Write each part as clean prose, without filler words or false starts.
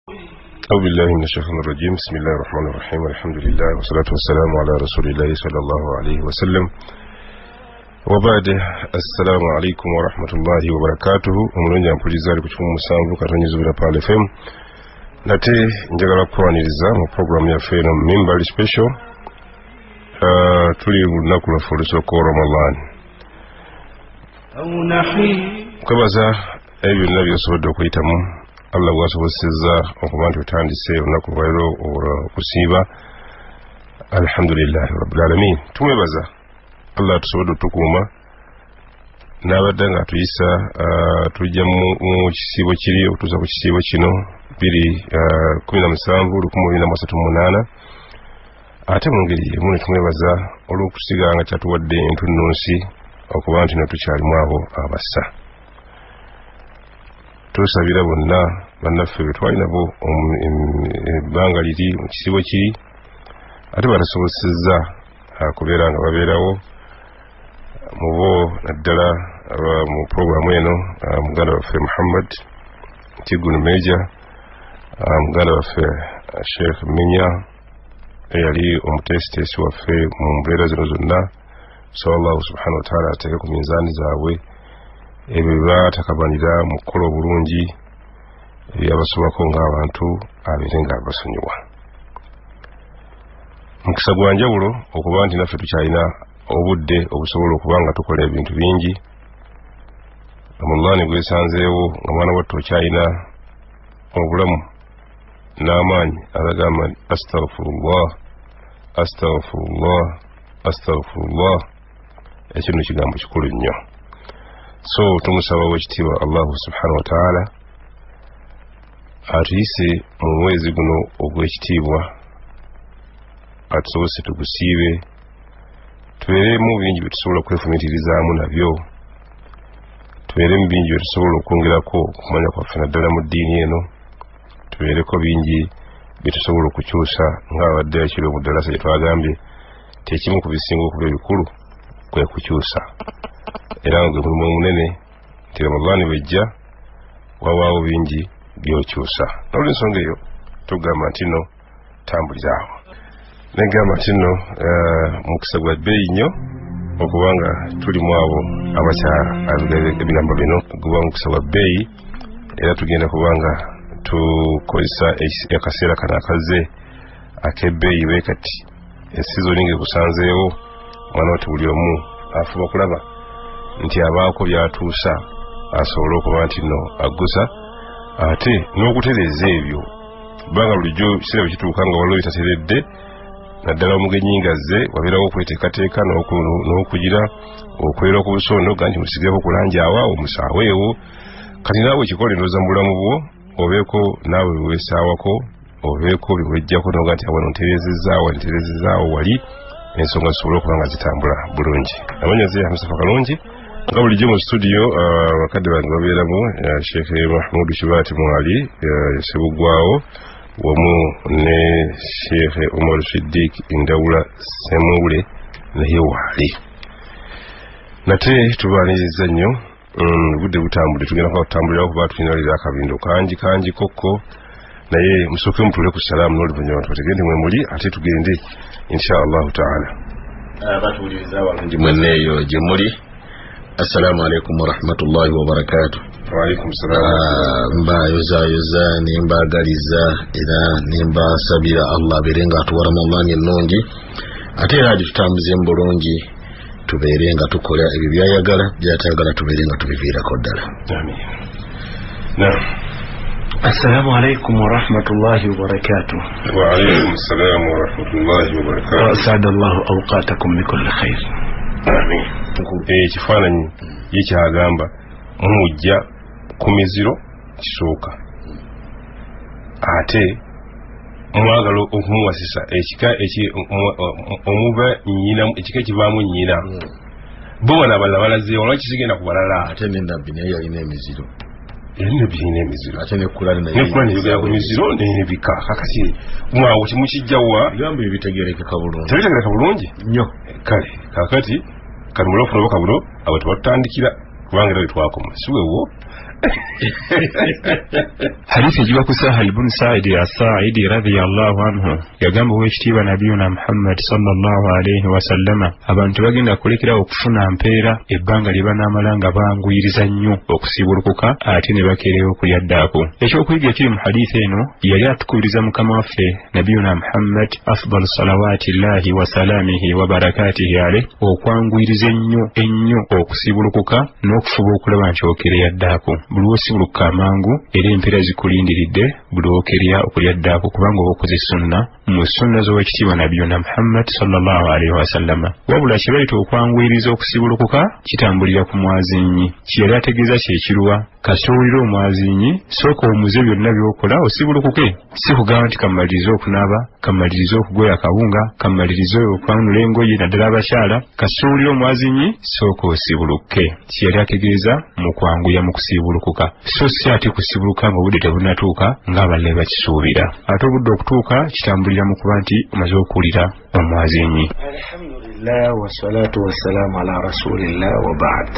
أعوذ بالله من الشيطان الرجيم. بسم الله الرحمن الرحيم. الحمد لله والصلاة والسلام على رسول الله صلى الله عليه وسلم. وبعد، السلام عليكم ورحمة الله وبركاته. Omulungi ampuliza ali ku 107.7 Pearl FM. Nate njagala kukwaniriza mu programu yaffe eno Mimbali Special. Tuli lunaku lwaffe olusooka Ramadan. Kwebaza ebyo byonna by'osobodde okuyitamu, Allah gwasobosezza okuba nti otandise olunaku lwaleero okusiiba. Alhamdulillahi rabbil alamin. Tumwebaza Allah tusobodde otukuuma n'abadde nga atuyisa tujja mu kisiibo kiri okutuusa ku kisiibo kino 217 2038. Ate mu ngeri emu ne tumwebaza olw'okusigala nga kyatuwadde entunnunsi okuba nti no tukyalimu abo abassa. Tusabira bonna bannaffe be twali nabo ebbanga liri mu kisiibo kiri ate batasobosezza kubeera nga babeerawo mubo, naddala mu puroguramu eno muganda waffe Muhammad Kigunu Meja, muganda waffe Sheikh Minya eyali omuteesiteesi waffe mu mbeera zino zonna. Saba Allahu subhanahu wataala ateeke ku minzaani zaabwe ebyo byebatakabanira mu kukola obulungi ebyabasobako ng'abantu, abeere nga basonyiwa. Mukisa gwa njawulo okuba nti naffe tukyalina obudde obusobola okuba nga tukola ebintu bingi. Ramadani gwesanzeewo nga mwana wattu okyalina obulamu n'amaanyi agagamba astaghfirullah, astaghfirullah, astaghfirullah. Ekyo nno kigambo kikulu nnyo. So tumusaba owekitiibwa Allahu subhanahu wataala atuyise mu mwezi guno ogw'ekitiibwa, atusobose tugusiibe, tubeeremu bingi bye tusobola okwefumiitirizaamu nabyo, tubeeremu bingi bye tusobola okwongerako okumanya kwaffe naddala mu ddiini eno, tubeereko bingi bye tusobola okukyusa ng'abadde ekiro mu ddalasa gye twagambye ti ekimu ku bisinga okuba ebikulu kwe kukyusa, era nga gwe mulimu omunene nti Ramadaani bwejja wabaawo bingi byokyusa. N'olwensonga eyo tugamba nti nno tambulira awo, negamba nti nno mukisa gwa bbeeyi nnyo okuba nga tulimu abo abakya ebigambo bino. Guba mukisa gwa bbeeyi era tugenda kuba nga tukozesa akaseera kano akazze ak'ebbeeyi bwe kati. Esizoni ng'ekusanzeewo mwana wati, buli omu afuba okulaba nti abaako byatuusa asobole okuba nti nno aggusa ate n'okutereeza ebyo, kubanga bulijjo kiseera bwe kituuka nga waliwo bitateredde, naddala omugenyi ng'azze wabeerawo okweteekateeka n'okugira okwera ku busondo ga nti musigireko kulangi awo awo musaaweewo. Kati naawe ekikola endowooza mu bulamu bwo, obeeko naawe weesaawako, obeeko byewejjako noga nti awano ntereezezzaawo, ntereezezzaawo wali, ensonga zisobole okuba nga zitambula bulungi. Amanyaze Mustafa Kalungi nga bulijjo mu studio bakadde bange babeeramu Sheikh Mahmudu Kibaati Mwali Sebuggwawo wamu ne Sheikh Umar Siddiq Ndawula Semule naye waali. Nate tubaaniriza nnyo. Obudde butambudde, tugenda kuba tutambulirawo kuba tulinalira akabindo kangi kangi kokko, naye musooke mutule ku salaamu n'oluvannyuma tubategende mwe muli ate tugende insha Allahu taala. Abatuwuliriza abalungi mwenna eyo gye muli, assalamu alaikum warahmatullahi wabarakatu. Waalaikum salaam. Mbayozayoza nembaagaliza era nembasabira Allah abeere nga atuwa Ramadani ennungi, ate era agitutambuzeemu bulungi, tubeere nga tukola ebyo byayagala, byatayagala tubeere nga tubiviirako ddala. Amin. Naam. Assalamu alaikum warahmatullahi wabarakatuh. Waalaikum salaam warahmatullahi wabarakatuh. Waasada llahu awqatakum bikulli khair. Amin. Ekifaananyi ye kyagamba mujja ku miziro kisooka, ate mwagala okumuwasisa ekika omuva nnyina, ekika ekivaamu nnyina. Bo bano abalala balazeewo, lwaki kigenda ku balala? Ate ne Nabbi naye yalina emiziro. Yalina birina emiziro. Ate ne Kulani naye nekulani yogera ku miziro n'ebika. Kakati mwawo kimukijjawa? Ebigambo ebyo bitegerekeka bulungi. Tebitegereka bulungi nnyo. Kale kakati kanumule okufuna obubaka buno abo tebatutandikira, kubanga era wetwakoma si wewo. Hadithi egiva ku Sahal bun Saidi Asaidi radiyallahu anhu, yagamba owekitiibwa Nabiyuna Muhammad sallallahu alaihi wasallama, abantu bagenda kulekerawo okufuna mpeera ebbanga lye banaamala nga banguyiriza nnyo okusiibulukuka ate ne bakeerewo okulya ddaako. Ekyokuyiga ekiri mu hadithi eno, yali atukubiriza mukama waffe Nabiyuna Muhammad afdalu salawaati llahi wa salaamihi wa barakatihi aleh okwanguyiriza ennyo ennyo okusiibulukuka n'okufuba okulaba nti okereya ddaako. Buli lw'osibulukuka amangu era empeera zikulindiridde buli lw'okerya okulya ddaako, kubanga oba okoze sunna mu sunna z'owekitiibwa Nabiyuna Muhammad sallallahu alaihi wasallama. Wabula kye bayita okwanguyiriza okusibulukuka kitambulira ku mwazinyi. Kye yali ategeeza kyekiruwa? Kasita owulira omwazinyi, sooka omuze byonna by'okola osibulukuke. Si kugamba nti kamalirize okunaaba, kamalirize okugoya akawunga, kamalirize okwanula engoye naddala abakyala. Kasita owulira omwazinyi, sooka osibulukuke. Kye yali ategeeza mu kwanguya mu kusiibulukuka, so si ate kusibuluka ng'obudde tebunnatuuka ng'abalala bwe bakisuubira. Ate obudde okutuuka kitambulira mu kuba nti omaze okuwulira omwazinyi. Alhamdulillah wassalatu wassalamu ala rasulillah wa ba'd.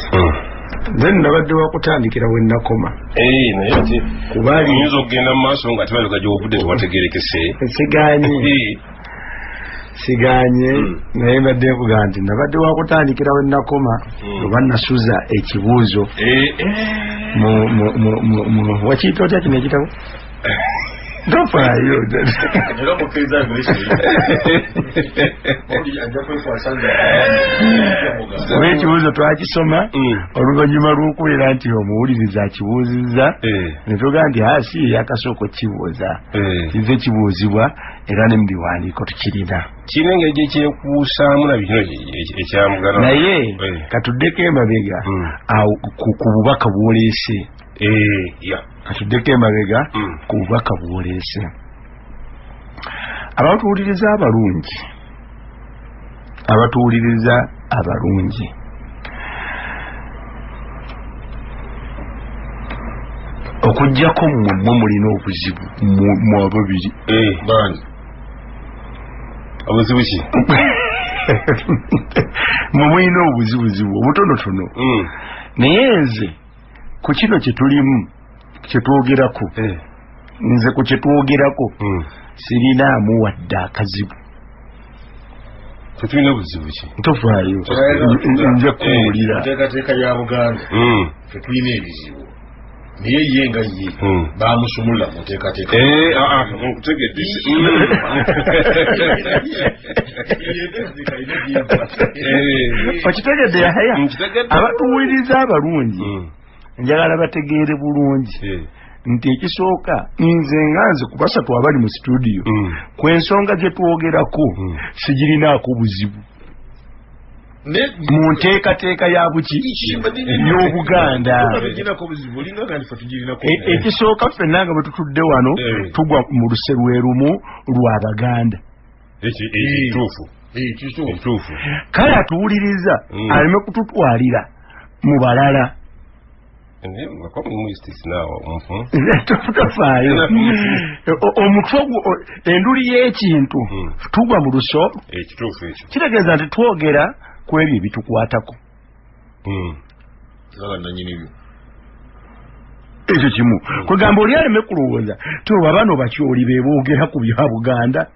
Then nabadde wakutandikira we nakoma. Naye ate kubali oyinza okugenda mu maaso nga tebaleka gy'ovudde tewategerekese. Siganye naye mbadde nkugamba nti nabadde wakutandikira we nakoma oba nasuza ekibuuzo mu wakiyita otya kino ekitabo? Tofaayo. Oba ekibuuzo twakisoma oluvannyuma lw'okubeera nti omuwuliriza akibuuzizza, ne tugamba nti si ye yakasooka okukibuuza, kize kibuuzibwa era ne mu biwandiiko tukirina. Kirina engeri gye kyekuusaamu na bino ekyamugana. Naye katuddeko emabega awo ku bubaka bw'oleese. Katuddeko emabega ku bubaka bw'oleese. Abatuwuliriza abalungi, abatuwuliriza abalungi, okuggyako mmwe mulina obuzibu mmwe ababiri. Bani obuzibu ki? Mmwe mulina obuzibuzibu obutonotono, naye nze ku kino kye tulimu kyetwogerako, nze ku kyetwogerako sirinaamu wadde akazibu. Tetulina buzibu ki? Ntofaayo, nja kuwulira. Enteekateeka ya Buganda tetulina ebizibu, naye ye nga ye bamusumulula mu nteekateeka. Nkutegedde. Okitegedde Yahaya? Abatuwuliriza abalungi njagala bategeere bulungi nti ekisooka nze nga nze ku basatu abali mu situdiyo ku ensonga gye twogerako sigirinaako buzibu mu nteekateeka ya buki y'Obuganda. Ekisooka ffenna nga bwe tutudde wano tugwa mu luse lwe lumu lw'Abaganda. Kale atuwuliriza aleme kututwalira mu balala. Tofaayo. Omutwe enduli y'ekintu tugwa mu luso, kitegeeza nti twogera ku ebyo ebitukwatako. Ekyo kimu kwegamba oli aleme kulowooza ti oba bano bakyoli be boogera ku bya Buganda.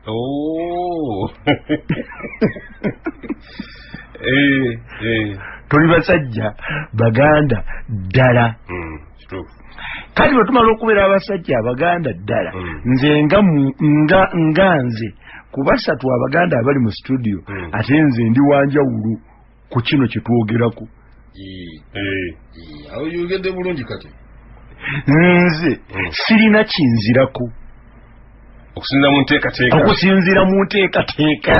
Tuli basajja Baganda ddala. Kati bwe tumala okubeera abasajja Abaganda ddala, nze nga nze ku basatu Abaganda abali mu studio, ate nze ndi wanjawulo ku kino kye twogerako. Awo yogedde bulungi kati. Nze sirina kinzirako okusinziira mu nteekateeka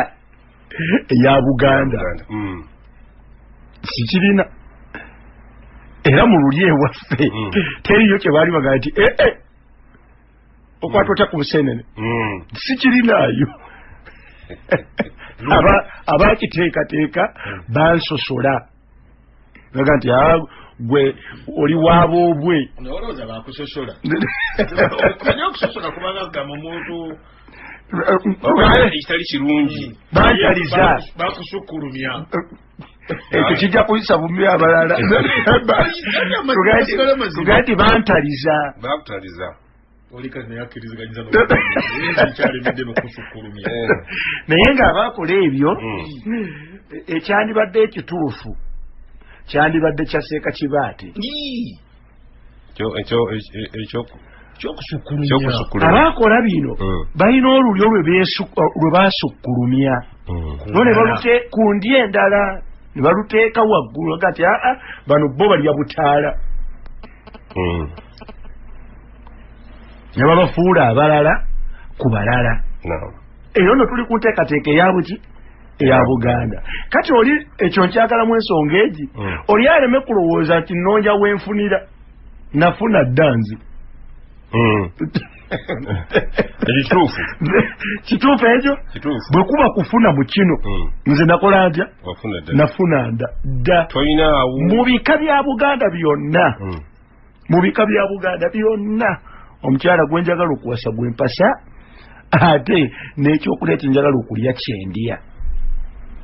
eya Buganda. Sikirina. Era mu luli ewaffe teriyo kye baali bagamba nti okwata otya ku busenene. Sikirinaayo. Abakiteekateeka bansosola baga nti gwe oli waboobwe. Olowooza bakusosola? Okusosola kubanga kugamba omuntu ekitali kirungi bantaliza bakusukkulumya. Ekyo kijja kuyisa bumi abalala. Tugambe nti bantaliza. Bakutaliza. Naye ng'abaakola ebyo, ekyandibadde ekituufu kyandibadde kya Seeka Kibaate. Abaakola bino balina olulyo lwe baasukkulumya, no ne balute ku ndi endala ne baluteeka waggulu nga nti aa bano bo balya butaala, ne babafuula abalala ku balala. Eyo nno tuli ku nteekateeka eya buki? Eya Buganda. Kati oli ekyo nkyagalamu ensonga egi, oli aleme kulowooza nti nnonja wenfunira, nafuna dda nze. Ekituufu. Kituufu ekyo? Bwe kuba kufuna mu kino, nze nakola ntya? Nafuna dda. Mu bika bya Buganda byonna, mu bika bya Buganda byonna, omukyala gwe njagala okuwasa gwe mpasa, ate n'ekyokulya kye njagala okulya kyendya.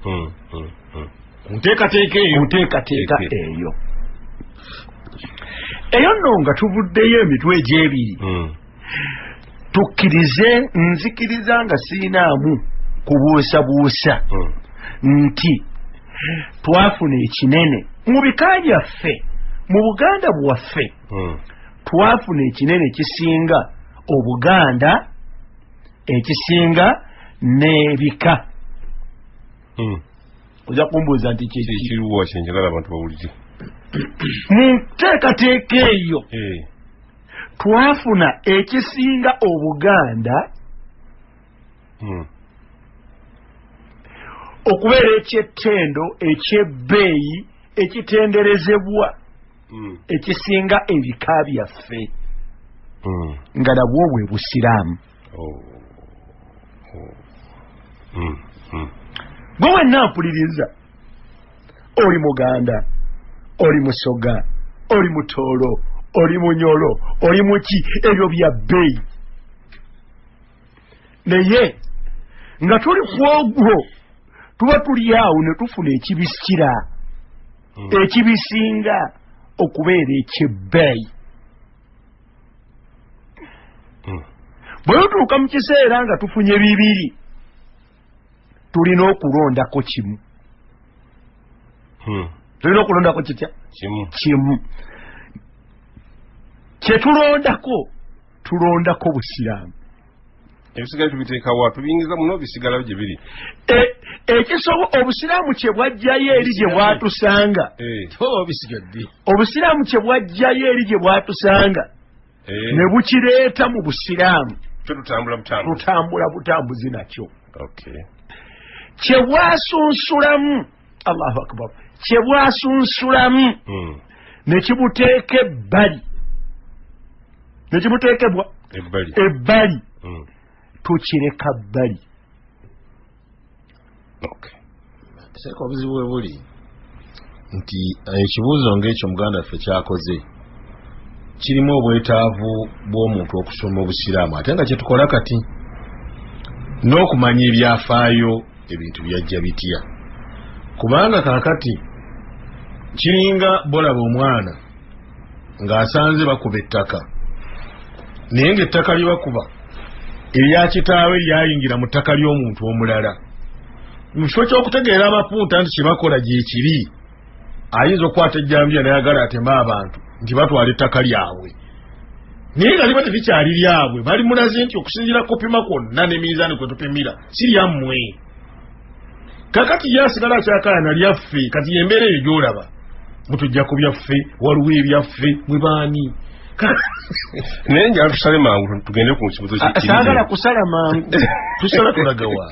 Ku nteekateeka eyo. Ku nteekateeka eyo. Eyo nno nga tuvuddeyo emitwe egy'ebiri, tukkirize, nzikiriza nga siinaamu kubuusabuusa nti twafuna ekinene mu bika byaffe, mu Buganda bwaffe, twafuna ekinene ekisinga Obuganda, ekisinga n'ebika. Ojja kumbuuza nti kiriwa kyenjagala abantu bawulire. Mu nteekateeka eyo twafuna ekisinga Obuganda okubeera ekyettendo, ekyebbeeyi, ekitenderezebwa, ekisinga ebika byaffe, nga nabwo bwe Busiraamu. Gwe wenna mpuliriza, oli Muganda, oli Musoga, oli Mutoolo, oli Munyolo, oli muki, ebyo bya bbeeyi. Naye nga tuli ku ogwo tuba tuli awo ne tufuna ekibisikira, ekibisinga okubeera ekyebbeeyi. Bwe tutuuka mu kiseera nga tufunye bibiri, tulina okulondako kimu. Tulina okulondako kitya? Kimu. Kye tulondako, tulondako Busiraamu. Ebisigala tubiteeka wa, tubiyingiza muno, bisigala gye biri. Ekisobo Obusiraamu kye bwajjayo eri gye bwatusanga, Obusiraamu kye bwajjayo eri gye bwatusanga ne bukireeta mu Busiraamu, tutambula butambuzi nakyo. Kye bwasunsulamu, Allahu akbar, kye bwasunsulamu ne kibuteeka ebbali, ne kibuteekebwa ebbali, tukireka bbali. Seeka, obuzibu bwe buli nti ekibuuzo ng'ekyo muganda waffe kyakoze kirimu obwetaavu bw'omuntu okusoma Obusiraamu, ate nga kyetukola kati n'okumanya ebyafaayo, ebintu byajja bitya. Kubanga kaakati kiringa bolaba omwana ng'asanze bakuba ettaka, naye ng'ettaka lye bakuba erya kitaawe lyayingira mu ttaka ly'omuntu omulala. Mu kifo ky'okutegeera abapunta nti kyebakola gyekiri, ayinza okukwata ejjambiya nayagala ateme abantu nti batwala ettaka lyabwe, naye nga liba terikyali lyabwe. Bali mulaze nti okusinziira kupima kwonna n'emiizaani kwe tupimira si lyammwe. Kakati ye asigala akyakaayana lyaffe. Kati yembeera eyo gy'olaba mutujja ku byaffe, waliwo ebyaffe mwe baani? Naye njala tusale mangu tugende ku kibuzo. Saagala kusala mangu. Tusala tulagawa?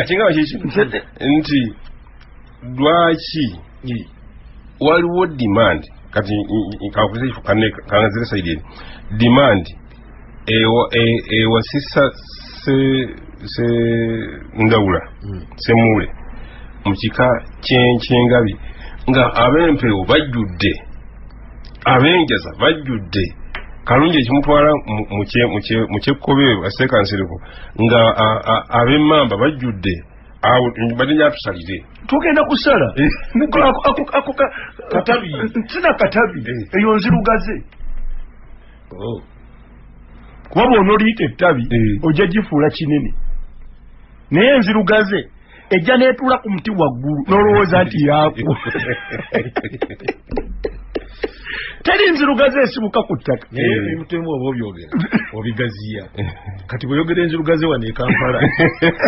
Kinga kiki nti lwaki waliwo demand kati kanzire side eri demand ewasisa se Ndawula Semule mu kika kyengabi, nga ab'empewo bajjudde, ab'enjaza bajjudde, Kalungi ekimutwala mu kyekkobe aseekansiriko, nga ab'emmamba bajjudde, Awo mbadde njatusalire. Tugenda kusala katabi sina katabi eyo nzirugaze. Kuba bw'onooliyita ettabi ojja gifuula kinene, naye enzirugaze ejja n'etuula ku muti waggulu n'olowooza nti yaakwo. Teri nzirugaze esibuka ku ttaka. Naye ebintu ebimu oba obyogera obigaziya. Kati bw'oyogera enzirugaze wano e Kampala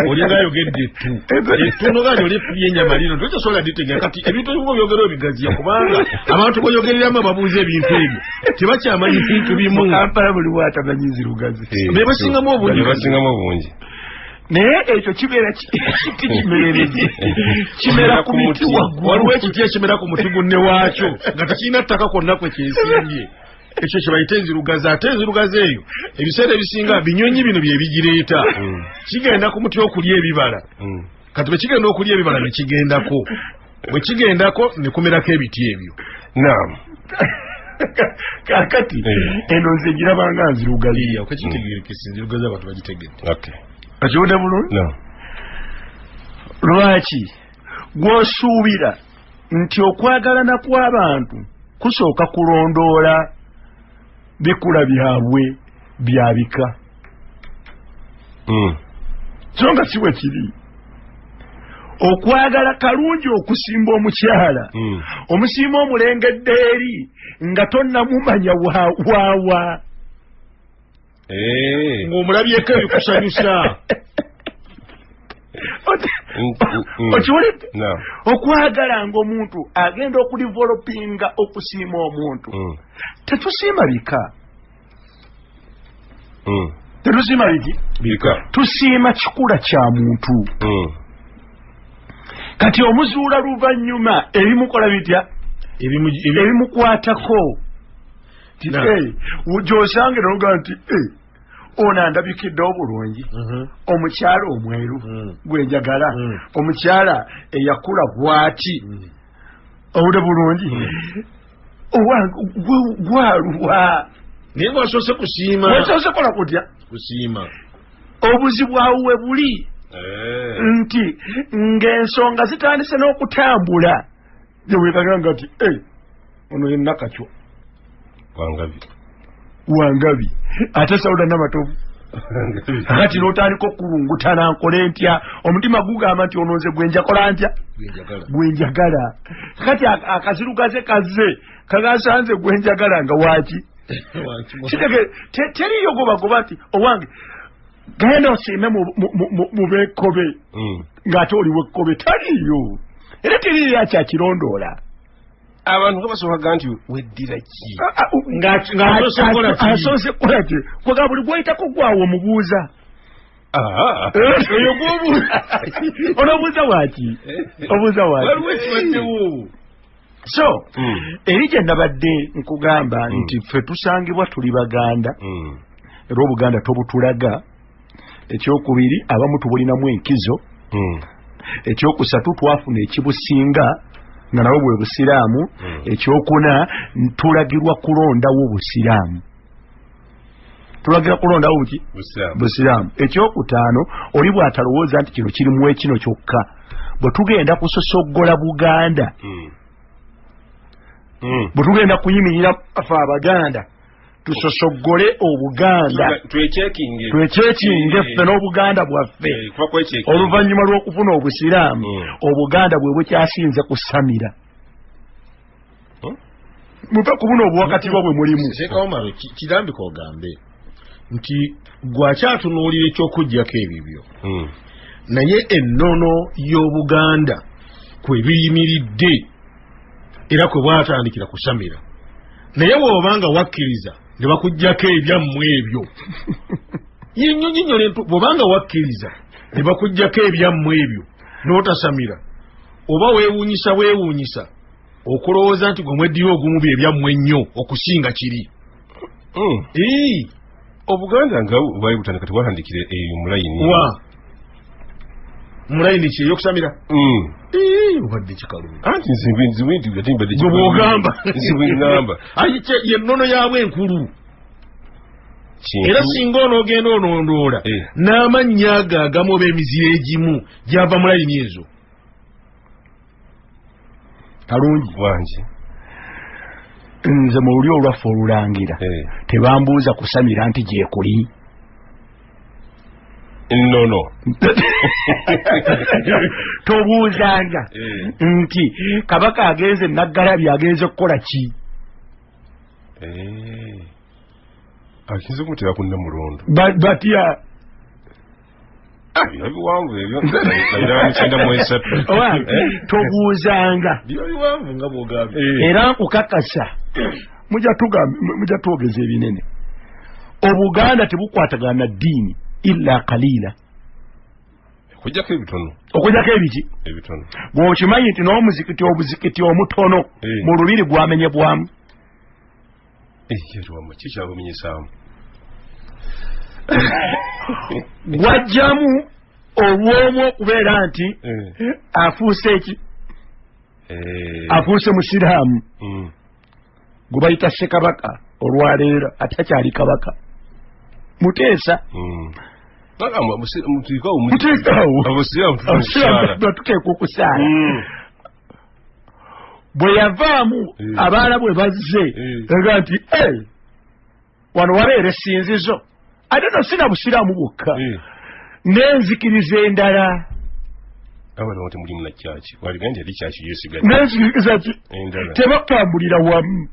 olinga ayogedde ettu ettu nogandi oli ettu ly'ennyama lino tosobola ditegera. Kati ebintu ebimu obyogera obigaziya kubanga abantu b'oyogereramu ababuuza ebintu ebyo tebakyamanyi bintu bimu. Mu Kampala buli bw'atamanyi nzirugaze be basingamu obungi, basingamu obungi. Naye ekyo kibeera kiti kimerereze kimera ku muti waggulu. Waliwo ekiti ekimera ku muti gunne waakyo nga tekirina ttaka kwonna kwe kyesimbye. Ekyo kye bayita enzirugaze. Ate enzirugaze eyo ebiseera ebisinga binyonyi bino bye bigireeta. Kigenda ku muti okulya ebibala. Kati bwe kigenda okulya ebibala ne kigendako, bwe kigendako ne kumerako ebiti ebyo. Naam. Kaakati eno nze girabanga nzirugaze. Okakitegeerekesa enzirugaze abantu bagitegedde. Okiwulira bulungi? No. Lwaki gw'osuubira nti okwagalana kw'abantu kusooka kulondoola bikula byabwe bya bika? So nga si bwe kiri. Okwagala kalungi okusimba omukyala, omusiima omulengedde eri nga tonnamumanya waawa. Ng'omulabyeko ebikusanyusa. Okiwulidde? Okwagala ng'omuntu agenda okudivelopinga okusiima omuntu. Tetusiima bika. Tetusiima biki? Bika. Tusiima kikula kya muntu. Kati omuzuula luvannyuma ebimukola bitya? Ebimukwatako. Gy'osange n'ogaa nti ono andabikidde obulungi, omukyala omweru gwe njagala, omukyala eyakula bw'ati, owulira bulungi, gwaluwa. Naye ng'osoose kusiima. Wasoose kola kutya? Kusiima. Obuzibu awo we buli nti ng'ensonga zitandise n'okutambula gye weekaganga nti ono ye Nakacwa Wangabi. Wangabi ate Sauda Namatovu. Kati n'otandika okulungutana nkole ntya, omutima gugamba nti ono nze gwe njakola ntya, gwe njagala. Kati akazirugaze kazze kagasanze gwe njagala nga waaki. Teriyo gobagoba nti owange genda osiime mu b'ekkobe ng'ate oli w'ekkobe. Taliyo, era teriyo akyakirondoola. Abantu nga basookaga nti weddira ki? Ng'asoose kukola ki? Kwega buli gw'oyitako gwawo omubuuza. Oyo gw'obuuza. Onoobuuza waaki? Obuuza waaki? Waliwo ekibaddewo. So eri gye nabadde nkugamba nti ffe tusangibwa tuli Baganda, era Obuganda tobutulaga. Ekyokubiri, abamu tubulinamu enkizo. Ekyokusatu, twafuna ekibusinga nga nabo bwe busiraamu. Ekyokuna, tulagirwa kulondawo busiraamu. Tulagira kulondawo buki? Busiraamu. Ekyokutaano, oli bw'atalowooza nti kino kirimu ekino kyokka, bwe tugenda kusosoggola Buganda, bwe tugenda kuyimirira ffe Abaganda tusosoggole Obuganda, twekyekinge ffe n'Obuganda bwaffe. Oluvannyuma lw'okufuna Obusiraamu, Obuganda bwe bukyasinze kusamira. Muve ku buno obuwakatirwa bwe mulimu. Sheikh Omar, kirambika ogambe nti gwakyatunuulira ekyokuggyako ebibyo, naye ennono y'Obuganda kwe biyimiridde era kwe bwatandikira kusamira. Naye bw'obanga wakkiriza ne bakuggyako ebyammwe ebyo, nnyonnyola bw'obanga wakkiriza ne bakuggyako ebyammwe ebyo n'otasamira, oba weewuunyisa bwewuunyisa okulowooza nti gwe mweddira ogumu bye byammwe ennyo okusinga kiri. Obuganda nga bwali butandika tebwatandikira eyo mulayini. Wa mulayini ki ey'okusamira? Obadde kikalu. Anti nze mbadde gwe bw'ogamba. Nze bwe ŋŋamba. Ayi yennono yaabwe enkulu. Era singa onoogenda onondoola n'amannya ago agamu oba emiziro egimu gyava mu layini ezo. Kalungi wangi. Nze mu lulyo olwaffe olulangira tebambuuza kusamira nti gyekuli. No. Tobuuzanga nti kabaka agenze Naggalabi agenze kukola ki? Akinze kumuteeka ku Nnamulondo. Batya? Biba biwanvu ebyo. Nabiraba mu 93. Tobuuzanga. Biba biwanvu nga bw'ogambye. Era nkukakasa mujja twogeza ebinene. Obuganda tebukwatagana na ddiini illa kalila. Okujjako ebitono. Okujjako ebiki? Ebitono. Bw'okimanyi nti n'omuzikiti obuzikiti omutono mu lubiri gwamenyebwamu. Kikyabumenyesaamu. Gwajjamu olw'omu okubeera nti afuuse eki? Afuuse musiraamu. Gwe bayita Ssekabaka olwaleero atakyali kabaka. Muteesa. Muteekaawo. Tuteeka okusaala. Bwe yavaamu abaana bwe bazze nga nti wano wabeera essinzizo. Ate no sina busiraamu bwokka n'enzikiriza endala. N'enzikiriza ki? Tebatambulira wamu.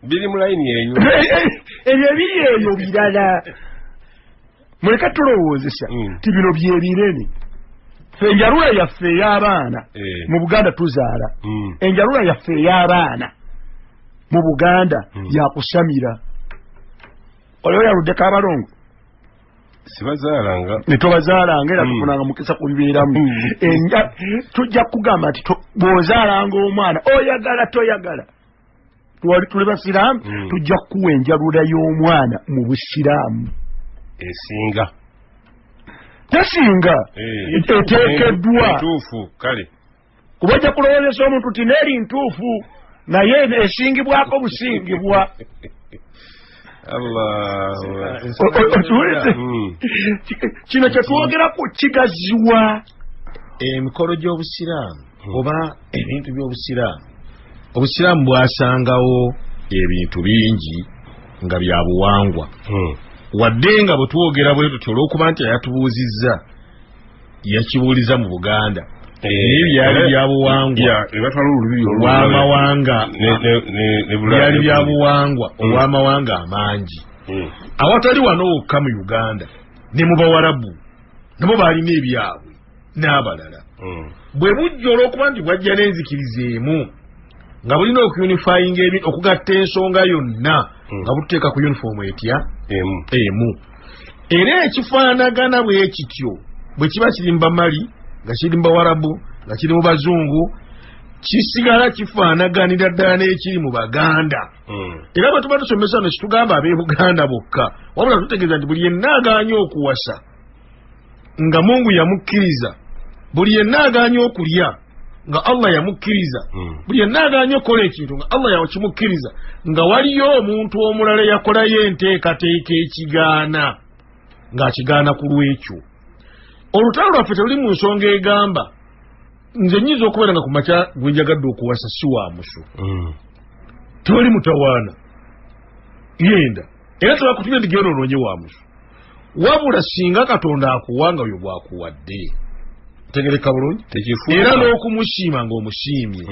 Biri mu layini eyo. Ebyo ebiri eyo birala. Muleke tulowoozesa nti bino bye binene. Ffe enjalula yaffe ey'abaana mu Buganda tuzaala. Enjalula yaffe ey'abaana mu Buganda yakusamira. Olwo yaluddeko abalongo. Sibazaalanga. Ne tobazaalanga era tufunanga mukisa kubibeeramu. Tujja kugamba nti bw'ozaalanga omwana oyagala toyagala. Twali tuli basiraamu tujja kukuwa enjalula y'omwana mu busiraamu. Esinga. Tesinga. Eteekeddwa. Ntuufu kale. Kuba ojja kulowoozesa omuntu nti n'eri ntuufu naye esingibwako busingibwa. Kino kye twogerako kigaziwa. Emikolo gy'obusiraamu oba ebintu by'obusiraamu. Obusiraamu bwasangawo ebintu bingi nga bya buwangwa. Wadde nga bwe twogera bwe tutyo olw'okuba nti ayatubuuzizza yakibuuliza mu Buganda. Naye byali bya buwangwa olw'amawanga, byali bya buwangwa olw'amawanga amangi. Awatali wano wokka mu Uganda ne mu Bawarabu nabo baalina ebyabwe n'abalala. Bwe bujja olw'okuba nti bwajja n'enzikiriza emu nga bulina okuyunifayinga okugatta ensonga yonna nga bututeeka ku yunifoomu etya emu. Era ekifaanagana bwe kityo bwe kiba kiri mu Bamali nga kiri mu Bawarabu nga kiri mu Bazungu kisigala kifaanaganira ddala n'ekiri mu Baganda. Era bwe tuba tusomesa ne kitugamba ab'e Buganda bokka, wabula tutegeeza nti buli yenna agaanye okuwasa nga Mungu yamukkiriza, buli yenna agaanye okulya nga Allah yamukkiriza, buli yenna agaanye okukola ekintu nga Allah yakimukkiriza, nga waliyo omuntu omulala yakolayo enteekateeka ekigaana ng'akigaana ku lw'ekyo. Olutalo lwaffe teluli mu nsonga egamba nze nnyinza okubeera nga ku makya gwe njagadde okuwasa si wa musu. Tewali mutawaana yenda era tebakutumye nti genda onoonye wa musu. Wabula singa Katonda akuwa nga oyo bw'akuwadde tegereka bulungi era n'okumusiima ng'omusiimye.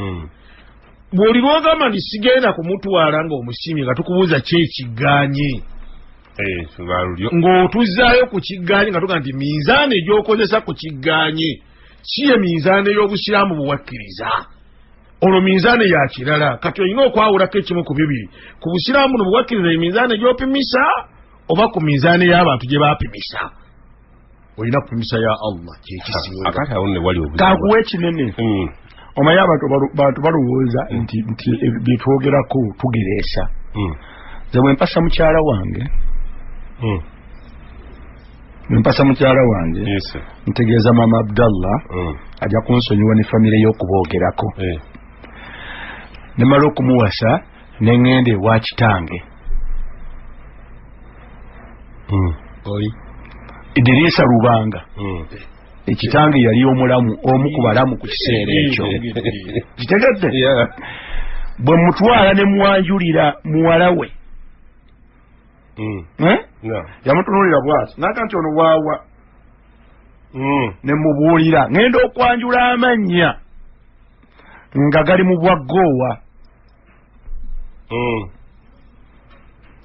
Bw'oli lw'ogamba nti sigenda kumutwala ng'omusiimye nga tukubuuza ki ekigaanye ng'otuzzaayo ku kigaanye nga tugamba nti minzaani egy'okozesa ku kigaanye si ye minzaani ey'obusiraamu bwe wakkiriza. Olwo minzaani ya kirala. Kati olina okwawulako ekimu ku bibiri. Ku busiraamu buno bwe wakkiriza eminzaani gy'opimisa oba ku minzaani y'abantu gye baapimisa. Olina kupimisa ya Allah kyekisinga. Akati awo ne wali obuzibu. Kakuwa ekinene. Omanyi abantu balowooza nti bye twogerako tugereesa. Nze bwe mpasa mukyala wange, ntegeeza Mama Abdallah ajja kunsonyiwa ne famire y'okuboogerako. Nemala okumuwasa ne ŋŋenda ewa kitange. Oli Idirisa Lubanga. Ekitange yali omulamu, omu ku balamu ku kiseera ekyo. Kitegedde? Bwe mutwala ne mwanjulira muwala we, yamutunuulira bw'ati n'agamba nti ono waawa. Ne mubuulira ŋŋenda okwanjula amannya nga gali mu bwaggoowa.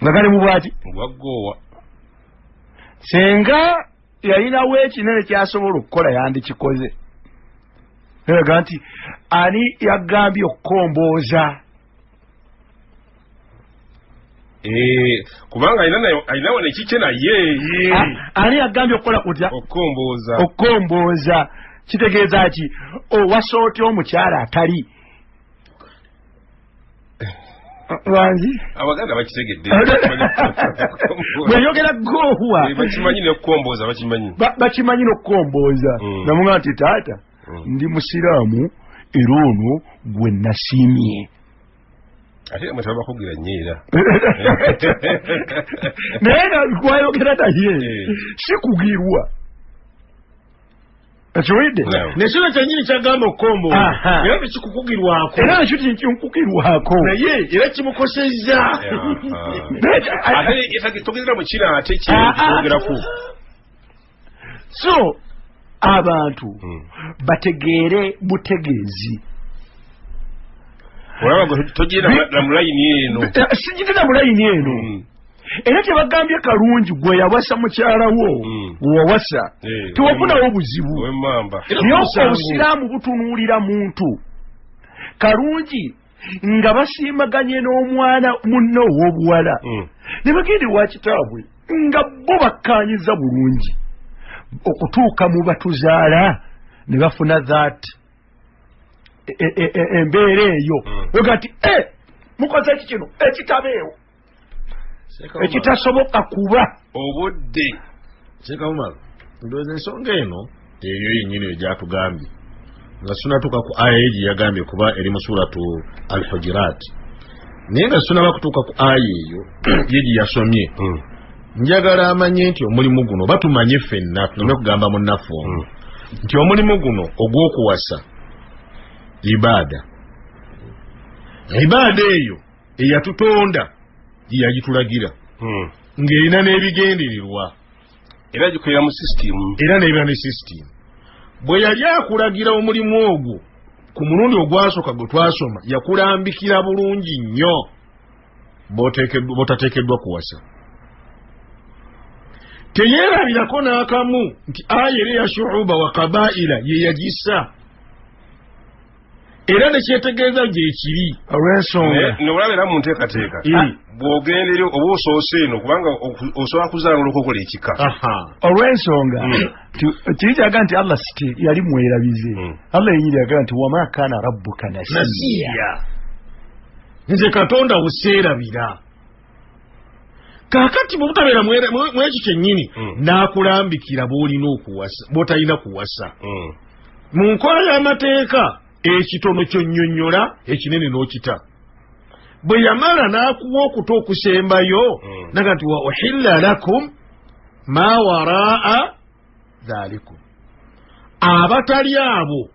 Nga gali mu bwaki? Bwaggoowa. Senga yalinawo ekinene kyasobola okukola yandikikoze. Neraga nti ani yagambye okukombooza? Kubanga alinawo nekikye naye. Ani yagambye okukola kutya? Okukombooza. Okukombooza kitegeeza ki? Owasa otya omukyala atali wangi? Abaganda bakitegedde. Bweyogera goowa bakimanyi n'okukombooza bakimanyi. Bakimanyi n'okukombooza. Namugamba nti taata ndi musiraamu era ono gwe nasiimye. Ate mwe tebabakugira nnyo era. Naye nga gwayogera naye sikugirwa. Ekiwulidde? Nekino kyennyini kyagamba okukombooza era tekikukugirwako. Era nakyo tekinkukirwako. Naye era kimukosezza. Ate togezera mu kino ate kyogerako. So abantu bategeere butegeezi. Olaba gwe togenda na mu layini eno. Sigenda mu layini eno. Era tebagambye kalungi gwe yawasa mukyala wo, wewawasa tewafunawo buzibu. Naye obusiraamu butunuulira muntu kalungi nga basiimaganye n'omwana munne ow'obuwala ne bagenda ewa kitaabwe nga bo bakkaanyiza bulungi okutuuka mu batuzaala ne bafuna that embeera eyo. Oga nti mukoze ki kino ekitabeewo ekitasoboka kuba obudde. Sheikh Umar, ndowooza ensonga eno eyo yennyini eyo gyatugambye nga sunatuuka ku aya ye gye yagambye kuba eri mu suratu Al-Hujurat, naye nga sunaba kutuuka ku aya eyo ye gye yasomye, njagala amanye nti omulimu guno batumanye ffenna, tuleme kugamba munnaffe ono nti omulimu guno ogw'okuwasa ibaada, ibaada eyo eyatutonda yagitulagira ng'erina n'ebigendererwa era gikolera mu system, era n'ebeera ne system. Bwe yali akulagira omulimu ogwo ku mulundi ogwasooka gwe twasoma, yakulambikira bulungi nnyo b'otateekeddwa kuwasa. Teyeerabirako n'akamu nti aya era eya shuuba wa kabaila ye yagissa, era nekyetegeeza gyekiri olw'ensonga nolaba era mu nteekateeka bw'ogenda eri oba osoose eno kubanga osobola kuzaala olwokokola ekika olw'ensonga kiri kyaga nti Allah siti yali mwerabize. Allah yenyini yagamba nti wama kaana rabbuka nasiya, nze Katonda wuseerabira. Kaakati bwe butabeera mwekyo kyennyini n'akulambikira bw'olina okuwasa bw'otalina kuwasa. Mu nkola y'amateeka ekitono kyonnyonnyola ekinene n'okita. Bwe yamala n'akuwa okuta okusembayo naga nti wa uhilla lakum ma waraa dhalikum, abatali abo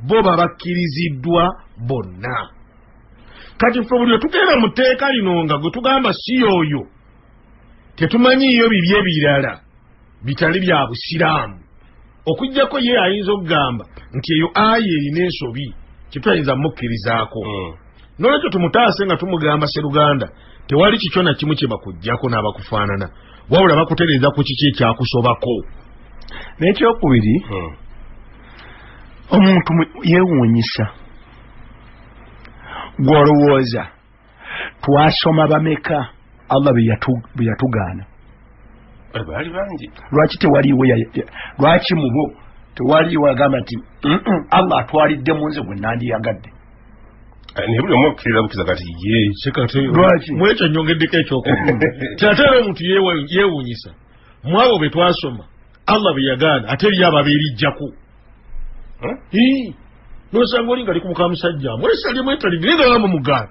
bo babakkiriziddwa bonna. Kati ffe buli tugenda mu tteeka lino nga gwe tugamba si yoyo, tetumanyiiyo bibi ebirala bitali bya busiraamu, okuggyako ye ayinza okugamba nti eyo aya erina ensobi kyetuyinza mukkirizaako. Nolwekyo tumutaase nga tumugamba Sseruganda tewali kikyo na kimu kye bakuggyako n'abakufaanana, wabula bakutereeza ku kiki ekyakusobako. N'ekyokubiri, omuntu yeewuunyisa gw'olowooza twasoma bameka Allah bye yatugaana. Baali bangi. Lwaki tewaliiwo, lwaki mubo tewaliiwo agamba nti Allah atwalidde mu nze gwe nandiyagadde? Naye buli omu akkirira bukiza kati ye lwaki mwekyo nnyongeddeko ekyokubiri nti ate era omuntu yeewuunyisa mu abo be twasoma Allah bye yagaana ate eri abo abeerijjako. Nosanga oli nga ali ku muka musajja amwesalye mwetalidde naye nga bamumugaana.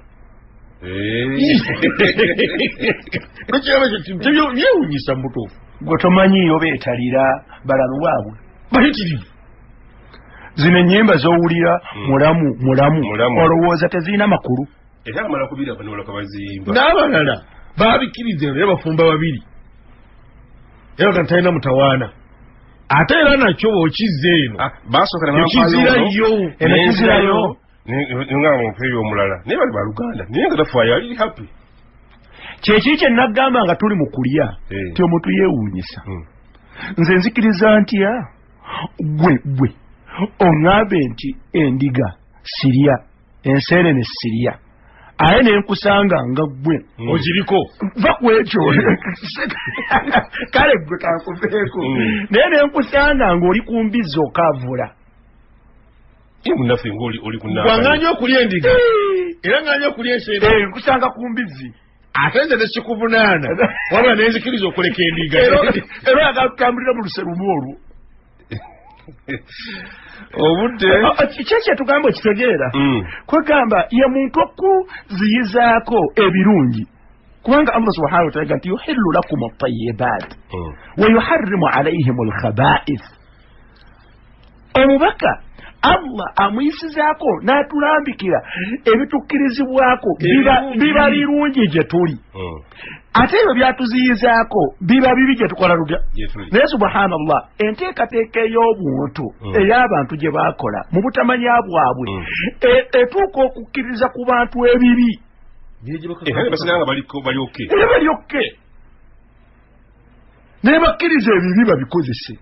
Nekiraba byewunyisa mutuufu. Gwe tomanyiiyo beetalira balalu waabwe bayitirivu. Zino ennyimba z'owulira mulamu mulamu olowooza tezirina makulu. Era amala kubira bano baziyimba. N'abalala babikkiriza era bafumba babiri. Era nga talina mutawaana. Ate era nakyo bw'okizza eno. Basooka nekizirayo. Nekizirayo. Nga mumpeeyo omulala. Naye bali baluganda. Naye nga tafaayo ali happy. Kyekiri kye nagamba nga tuli mu kulya nti omuntu yeewuunyisa. Nze nzikiriza ntya gwe gwe oŋŋambe nti endiga sirya, enseenene sirya, aye ne nkusanga nga ggwe ogiriko va ku ekyo kale ggwe kankuveeko naye ne nkusanga ng'oli ku mbizzi okaavula. Munnaffe ng'oli ku ŋŋaanya okulya endiga era ŋŋaanya okulya enseenene nkusanga ku mbizzi. Ate nze tekikuvunaana wabula nenzikiriza okuleka endiga era oyagala tutambulira mu luse lumu olwo. Obudde kiki kyetugamba okitegeera kwegamba ye muntu okuziyizaako ebirungi kubanga Allah subhanahu wa ta'ala nti yuhillu lakum at-tayyibat wa yuharrimu alayhim al-khaba'ith. Omubaka Allah amuyisizaako n'atulambikira ebitukkirizibwako biba birungi gye tuli ate ebyo byatuziyizaako biba bibi gye tukola lutya. Naye subhanallah enteekateeka ey'obuntu ey'abantu gye baakola mu butamanya bwabwe etuuka okukkiriza ku bantu ebibi era balyokke naye bakkiriza ebibi babikozese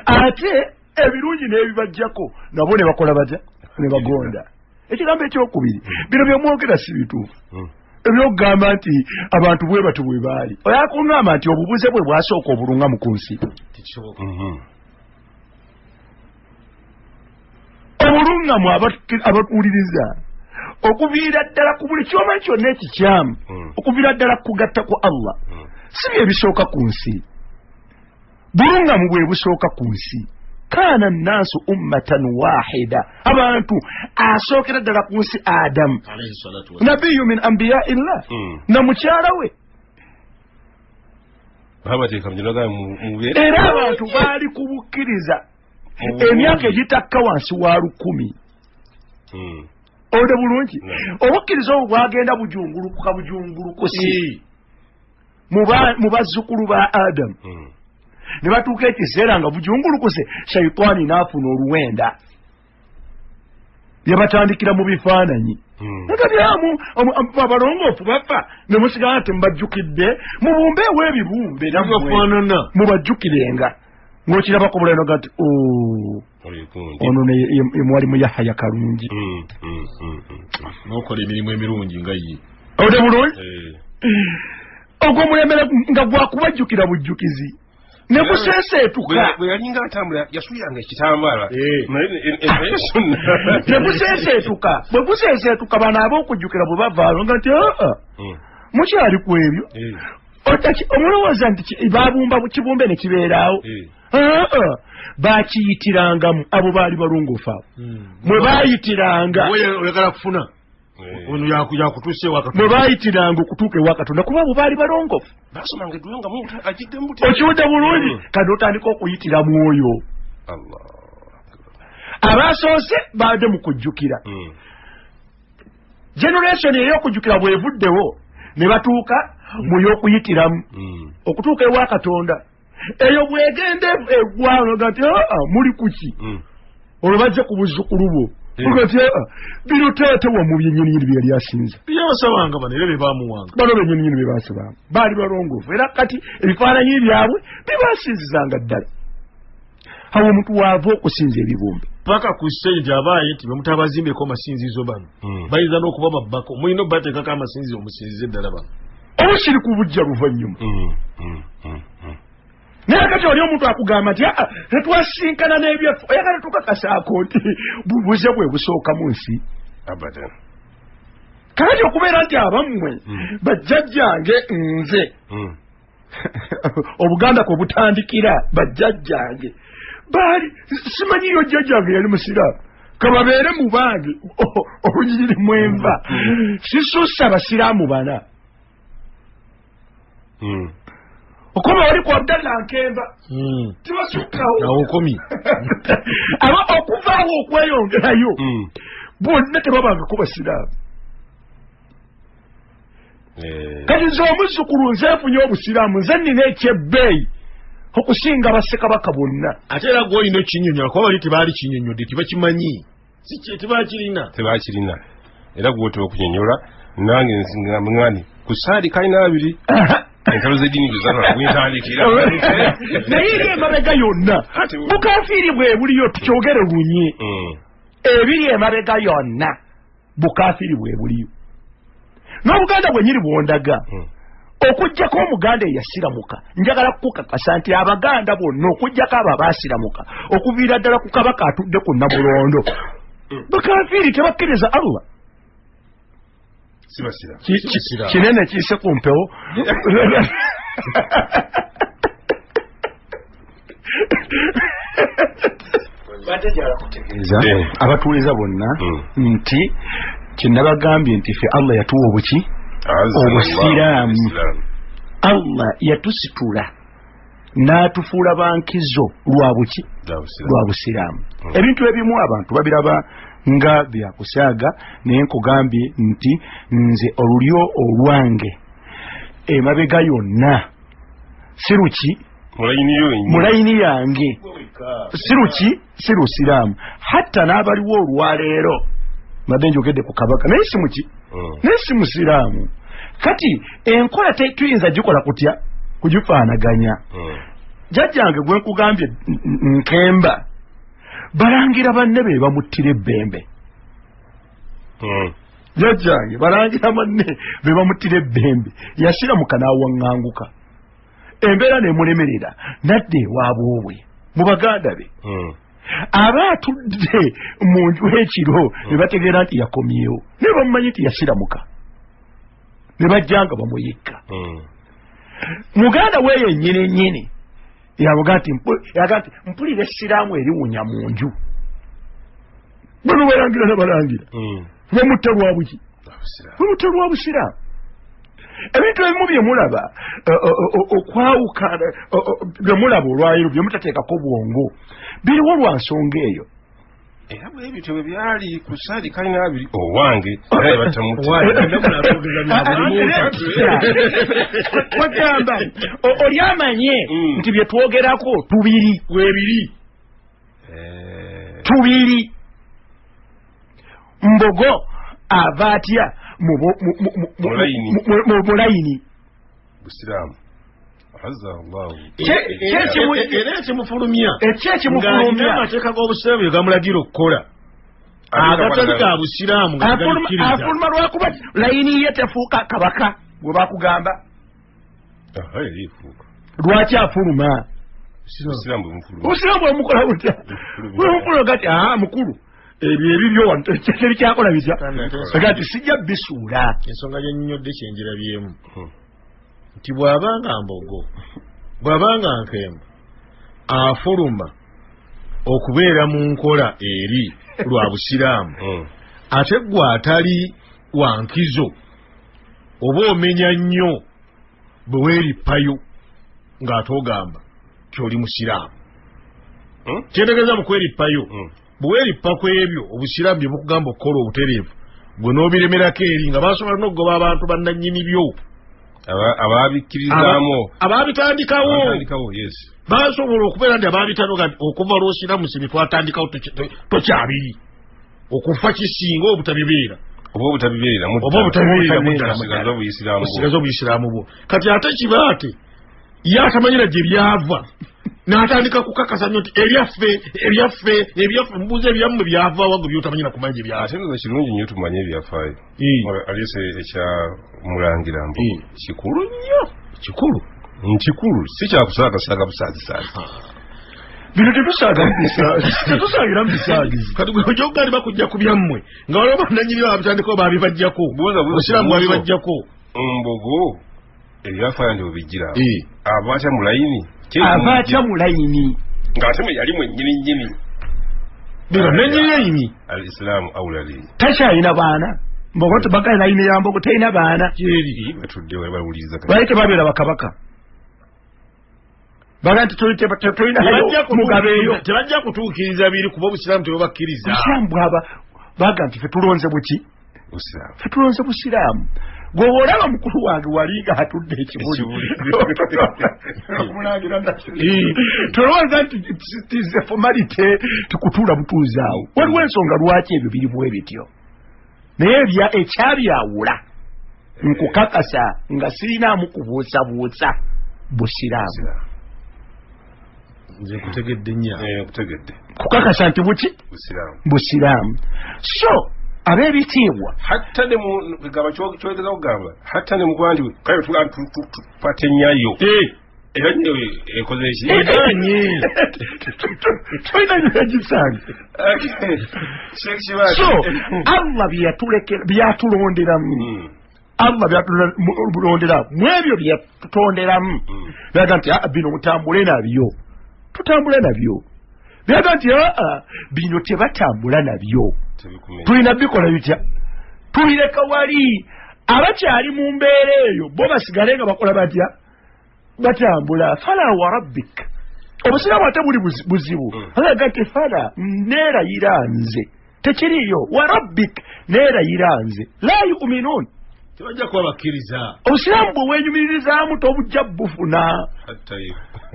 ate ebirungi n'ebibajjako nabo ne bakola batya ne bagonda. Ekigambo ekyokubiri bino byomwogera si bituufu ebyokugamba nti abantu bwe batyo bwe baali. Oyakuŋŋamba nti obubuze bwe bwasooka obulungamu ku nsi. Obulungamu abatuwuliriza okuviira ddala ku buli kyomanyi kyonna ekikyamu okuviira ddala kugatta ku Allah si bye bisooka ku nsi. Bulungamu bwe busooka ku nsi. Kana nnaasu ummatan wahida, abantu asookera ddala ku nsi Adamu nabiyu min anbiyaillah na mukyala we era abantu baali ku bukkiriza emyaka egitakka wansi wa 1000. Ode bulungi obukkiriza obwo bwagenda bujungulukuka bujungulukusi mu bazzukulu ba Adamu ne batuuka ekiseera nga bujungulukuse shaitaani n'afuna oluwenda yabatandikira mu bifaananyi nakatyamu abalongoofu bafa ne musigala temubajjukidde mubumbeewo ebibumbe nammwe mubajjukirenga ng'okirabako bulayi noga nti ono ye mwalimu Yahaya Kalungi n'okola emirimu emirungi nga ye ode bulungi ogwo omulembe nga gwakubajjukira bujjukizi ne guseeseetuka bwe yalinga atambula yasuliranga ekitambaala ne guseeseetuka bwe guseeseetuka bano ab'okujjukira bwe bavaalo nga nti aa mukyali ku ebyo omulowooza nti babumba kibumbe ne kibeeraawo aa baakiyitirangamu abo baali balongoofu abo mwe baayitiranga oyagala kufuna ono yakutuuse ewa Katonda mwe baayitiranga okutuuka ewa Katonda kuba abo baali balongoofu okiwudde bulungi kati otandika okuyitira mwoyo abasoose baadde mu kujjukira generation ey'okujjukira bw'evuddewo ne batuuka mu y'okuyitiramu okutuuka ewa Katonda eyo bw'egenda eggwanga nti aa muli kuki olwo bajja ku buzzukulu bwo bino taata wamu byennyininyini bye yali asinza byabasabanga bano era bye baamuwanga bano byennyininyini bye baasabanga baali balongoofu era kati ebifaananyi byabwe bibasinzizanga ddala awo omuntu waava okusinza ebibumbe paka ku stage abaaye nti bemutabazimbeko amasinzizo bano bayinza n'okuba babbako mulina obbateekako amasinzizo omusinzize eddala bano obushiriku bujja luvannyuma naye kati oli omuntu akugamba nti aa tetwasinkana n'ebyaffe oyagala tukakasaako nti bubuze bwe busooka mu nsi abadan kakati okubeera nti abammwe bajjajjange nze Obuganda kwe butandikira bajjajjange baali simanyiyo jjajjange yali musiraamu Kababeere mu bange olunyiriri mwenva sisussa abasiraamu bana. Okoma wali ku Abdallah Nkemba tibasukkawo okomi aba okuvaawo okweyongerayo bonna tebabangako basiraamu. Kati nze omuzzukulu nze nfunye obusiraamu, nze nnina ekyebbeeyi okusinga bassekabaka bonna. Ate era gw'olina okinyonyola kuba bali tebaali kinyonyodde, tebakimanyi, tebakirina tebakirina. Era gw'otera okunyonyola nange nsiŋŋani ku saali kalina abiri entalo z'eddiini gye naye eri emabega yonna bukafiiri bwe buliyo, tukyogere lunye. Ebiri emabega yonna bukafiiri bwe buliyo. N'Obuganda bwennyini bwondaga okuggyako Omuganda eyasiramuka, njagala kukakasa nti Abaganda bonna okuggyako abo abaasiramuka okuviira ddala ku kabaka atudde ku Namulondo bakafiiri, tebakkiriza Allah. Kinene kiyise ku mpewo. Badde njagala kutegeeza abatuuliza bonna nti kyenabagambye nti ffe Allah yatuwa obuki obusiraamu. Allah yatusitula n'atufuula bankizo lwa buki lwa busiraamu. Ebintu ebimu abantu babiraba nga byakusaaga, naye nkugambye nti nze olulyo olwange emabega yonna siruki mulayini yange siruki si lusiraamu. Hatta n'abaliwo olwaleero mbadde njogedde ku kabaka naye si muki naye si musiraamu. Kati enkola tuyinza gikola kutya kugifaanaganya. Jjajjange gwe nkugambye Nkemba balangira banne be bamuttira ebbembe. Jjajjange balangira banne be bamuttira ebbembe, yasiramuka n'awaŋŋanguka embeera n'emulemerera nadda ewaabwobwe mu baganda be. Aba atudde mu nju ekiro ne bategeera nti yakomyewo, naye bamumanyi nti yasiramuka ne bajja nga bamuyikka. Muganda we yennyini nnyini yavuga nti mpulira essiraamu eriwunya mu nju. Bano balangira nabalangira bamutta lwa buki? Bamutta lwa busiraamu. Ebintu ebimu bye mulaba okwawukana bye mulaba olwaleero bye mutateekako bwongo biriwo lwa nsonga eyo. Era bwe bityo bwe byali ku saali kalina abiri owange naye batamutta. Kwagamba oli amanye nti bye twogerako tubiri webiri tubiri. Mbogo ava atya mu layini busiraamu? Era ekimufulumya ng'alina amateeka g'obusiraamu ge gamulagira okukola agatali ga busiraamu nga tegabikkiriza. Afuluma lwakuba layini ye tefuuka kabaka gwe bakugamba. Lwaki afuluma? Obusiraamu bwemukola butya? Bwemufuluma gati mukulu ebyo ebibyo wano tebikyakola bitya? Gati sijja bisuula. Ensonga gyennyonnyodde kyenjirabyemu nti bw'abanga Mbogo bw'abanga Nkemba afuluma okubeera mu nkola eri lwa busiraamu, ate gwe atali wa nkizo oba omenya nnyo bwe weerippayo ng'ate ogamba nti oli musiraamu. Kyentegeeza mu kwerippayo, bwe weerippa ku ebyo obusiraamu bye bukugamba okukola obutereevu gwe n'obiremerako eri nga basobola n'okugoba abantu bannannyini byo ababikkirizaamu ababitandikawo. Basobola okubeera nti ababitandikawo okuva lw'osiramu si twatandikawo tokyabiri okufa kisinga obutabibeera oba obutabibeera osigaza obuyisiraamu bwo. Kati ate kibaate ye atamanyira gye byava n'atandika kukakasa nnyo nti ebyaffe ebyaffe ebyaffe, mubuuza ebyammwe byava wa gwe byotamanyira kumanya gye byava. Ate nno kirungi nnyo tumanye ebyafaayo. Alese ekya Mulangira Mbogo kikulu nnyo, kikulu nkikulu, si kyakusaakasaaga busaazisaazi. Bino tetusaagira mu bisaagizi. Kati gwe ojja okugaali bakujja ku byammwe nga waliwo bannannyini babitandikawo babibajjako, obusiraamu babibajjako. Mbogo ebyafaayo nti bwebijjira aba atya mu layini? Aba atya mu layini ng'ate mwe yali mwennyini nnyini. Nenyiyenyi al-islamu awla li takyalina baana mbogo tebagala layini ya mbogo talina baana batudde bawuliriza bali tebabeera bakabaka baga nti tolina mugabeeyo tebajja kutuukiriza biri kuba obusiraamu tebubakkiriza obusiraamu bwaba baga nti ffe tulonze buki ffe tulonze busiraamu gwe olaba mukulu wange wali nga atudde ekibuli tolowooza nti tize formality tikutuula butuuzi awo waliwo ensonga lwaki ebyo biri bwe bityo naye ekyabyawula nkukakasa nga sirinaamu kubuusabuusa busiraamu nze nkutegedde nnyo kukakasa nti buki busiraamu so ab'ebitiibwa hatta ne mugamba kyogeza kugamba hatta ne mukuba nti kale tukwate nnyayo era nnyo ekoze ki tolina nyagisanga so Allah byatulonderamu Allah byatulonderamu mu ebyo byatutonderamu byaga nti bino mutambule nabyo tutambule nabyo byaga nti bino tebatambula nabyo tulina bikola bitya tubireka wali abakyali mu mbeera eyo bo basigale nga bakola batya batambula fala wa rabbik obusiraamu ate buli buzibu alaga nti fala neerayira nze tekiriyo wa rabbik neerayira nze la yuminuun tebajja kuba bakkiriza obusiraamu bwe wenyumiririzaamu tobujja bufuna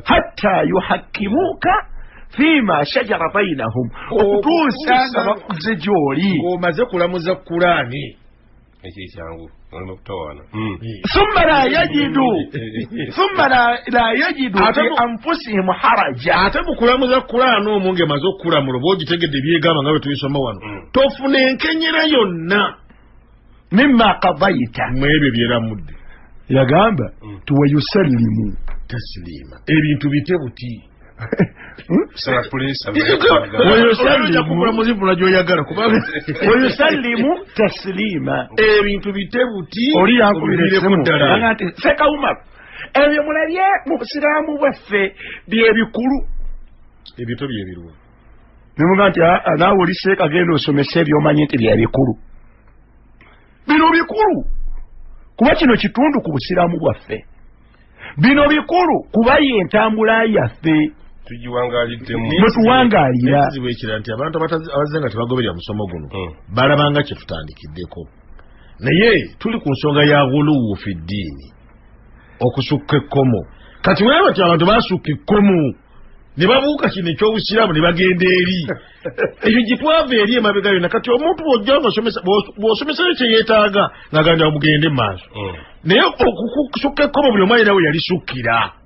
hatta yuhakkimuuka fima shajara bainahum okutuusa nga bakuze gy'oli ng'omaze kulamuza Kulaani ekyo ekyangu olema kutawaana thumma la yajidu fi anfusihim haraja ate mu kulamuza Kulaani omwo ng'emaze okukulamula oba ogitegedde byegamba nga bwe tubisoma wano tofuna enkenyera yonna mimma qadaita mu ebyo byeramudde yagamba tuwayusallimu tasliima ebintu bite buti wayusallimu tasliima ebintu bite buti oli yankubira essimu nti Seeka Umar ebyo mulabye mu busiraamu bwaffe byebikulu ebito byebiruwa nemuga nti naawe oli seeka genda osomese ebyomanyi nti byebikulu bino bikulu kuba kino kitundu ku busiraamu bwaffe bino bikulu kuba ye entambula yaffe tugiwangaliddemu mwetuwangaalira ekizibu ekirala nti abantu abazze nga tebagoberera musomo guno balabanga kye tutandikiddeko naye tuli ku nsonga ya ghuluwu fi ddiini okusukka ekkomo kati weeba nti abantu basukka ekkomo ne babuuka kino ekyobusiraamu ne bagenda eri ekyo gye twava eri emabega yonna kati omuntu bw'ojja bw'osomesayo kye yeetaaga ng'agamba mugende mu maaso naye okusukka ekkomo buli omu alina we yalisukkira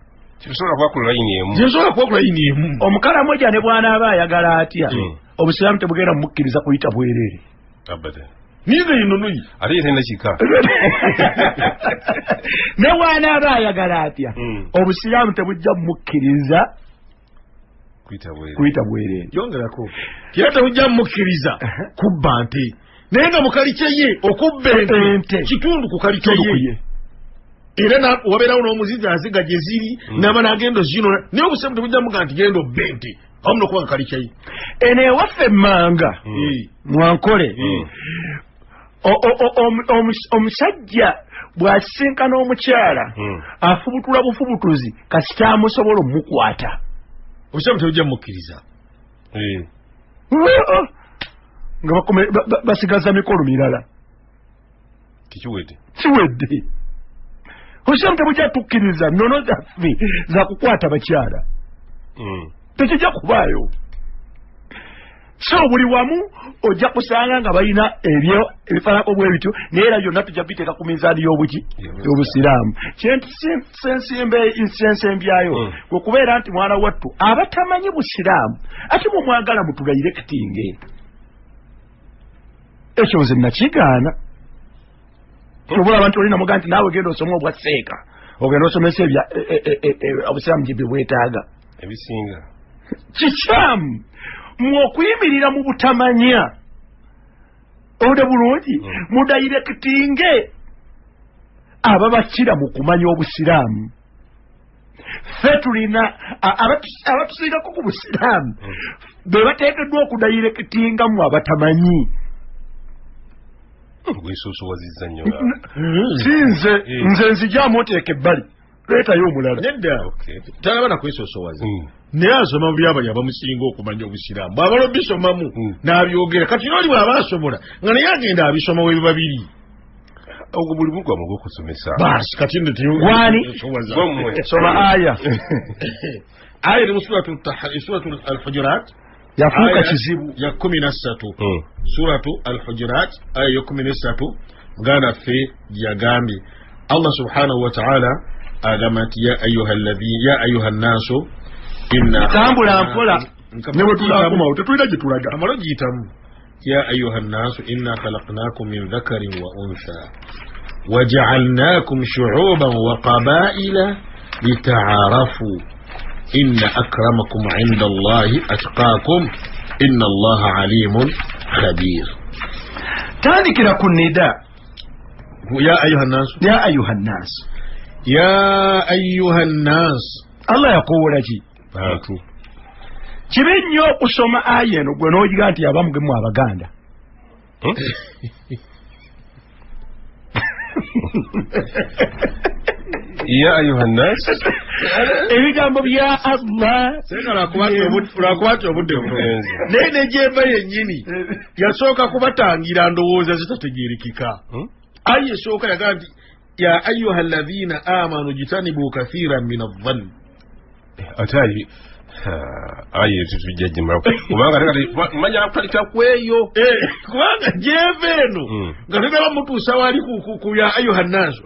tebisobola kuba ku layini emu tebisobola kuba ku layini emu omukalamoja ne bw'anaaba ayagala atya obusiraamu tebugenda mumukkiriza kuyita bwereere nize inonoyi ate ye talina kika ne bw'anaaba ayagala atya obusiraamu tebujja mumukkiriza kuyita bwereere yongerako era tebujja mumukkiriza kubba nte naye nga mu kalikye ye okubba ente kitundu ku kalikye ye era wabeerawo n'omuzizi aziga gye ziri n'aba n'agenda ozinona naye obusiraamu tebujja muga nti genda obbe ente awamu n'okuba nga kalikye ye eno ewaffe emmanga mwankole omusajja bw'asisinkana omukyala afubutula bufubutuzi kasita amusobola omukwata obusiraamu tebujja mumukkiriza nga basigaza mikolo mirala kikiwedde kiwedde obusiraamu tebujja tukkiriza nnono zaffe za kukwata bakyala tekijja kubaayo so buli wamu ojja kusanga nga balina ebyo ebifaanako bwe bityo naye era byonna tujja biteeka ku minzaani y'obuki y'obusiraamu kyensembyayo kwe kubeera nti mwana wattu abatamanyi busiraamu ate mumwagala mutulayirekitinge ekyo nze nakigaana obula abantu olina mugaa nti naawe genda osome obwa seeka ogenda osomesa ebya obusiraamu gye bwetaaga ebisinga kikyamu mwokuyimirira mu butamanya ode bulungi mudayirekitinge ababakira mu kumanya obusiraamu Ffe tulina abatusingako ku busiraamu be bateekeddwa okudayirekitingamu abatamanyi. Gwesoosowazizza nnyo. Si nze, nze nzijaamu oteeka ebbali, leetayo omulala. Nedda, talaba nakwesosowaza, naye asoma mu byabali abamusinga okumanya obusiraamu. Bw'amala obisomamu n'abyogera. Kati n'oli bw'aba asobola nga naye agenda abisoma we biba biri. Ogwo buli mugwamu gw'okusomesa. Baasi kati nno Gwani? Gwammwe. Soma aya. Aya eri mu suratu Alhujurat. Yafuuka Aya kizibu. ya 13. Suratu Alhujurat aya ya 13, muganda ffe yagambye Allah subhanahu wa taala agamba nti ya ayuha alladhi ya ayuha nnaasu inna Tambula mpola ne bwe tunakomawo tetulina gye tulaga. Amala ogiyitamu. Ya ayuha nnaasu inna khalaqnakum min dhakarin wa untha wajaalnakum shuuban wa qabaila litaarafu inna akramakum inda allahi atqakum inna allaha alimun khabir. Tandikira ku nida. Ya ayuha nnaasu. Ya ayuha nnaasu. Ya ayuha nnaasu. Allah yakoowola ki? Bantu. Kibi nnyo okusoma aya eno gwe n'ogiga nti abamugemu Abaganda. Ya ayuha nnas. Ebigambo bya Allah. Senga lwakuba nti obudde bugenze, naye negyeva yennyini yasooka kubatangira ndowooza zitategeerekeka. Aya esooka yagamba nti ya ayuha alladhina amanu jitanibu kathiran min adhann. Ate ayi aye tetujja gimala kubanga ate kati manya kutandikira ku eyo. Kubanga gyeva eno nga togaba mutuusa wali ku ya ayuha nnaasu,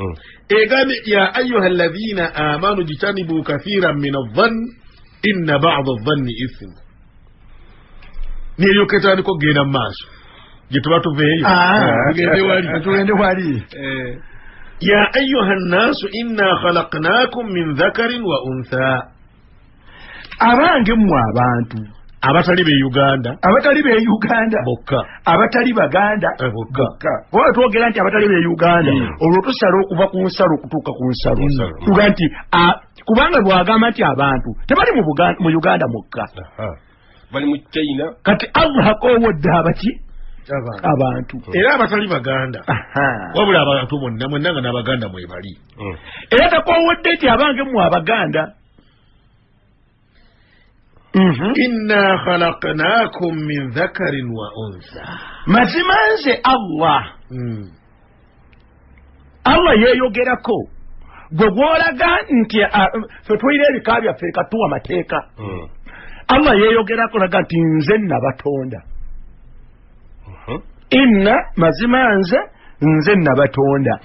egambye ya ayuha alladhina amanu jitanibu kathiran min adhann inna bada dhanni ithm, neryoka etandika okugenda mu maaso gye tuba tuveeyo. Tugende wali. Tugende wali. Ya ayuha nnaasu inna khalaqnakum min dhakarin wa untha. Abange mmwe abantu abatali be Uganda, abatali be Uganda bokka, abatali Baganda bokka. Oba twogera nti abatali be Uganda, olwo tusala okuva ku nsalo okutuuka ku nsalo. Tuga nti kubanga bw'agamba nti abantu tebali mu Buganda, mu Uganda mwokka, bali mu China. Kati Allah akoowodde abaki? Abantu. Era abatali Baganda, wabula abantu bonna mwenna nga n'Abaganda mwebali. Era takoowodde nti abange mmwe Abaganda. Inna khalaqnakum min dhakarin wa untha. Mazima nze Allah. Allah yeeyogerako gwe gw'olaga nti ffe tulina ebika byaffe katuwa mateeka. Allah yeeyogerako laga nti nze nabatonda. Inna mazima nze, nze nabatonda.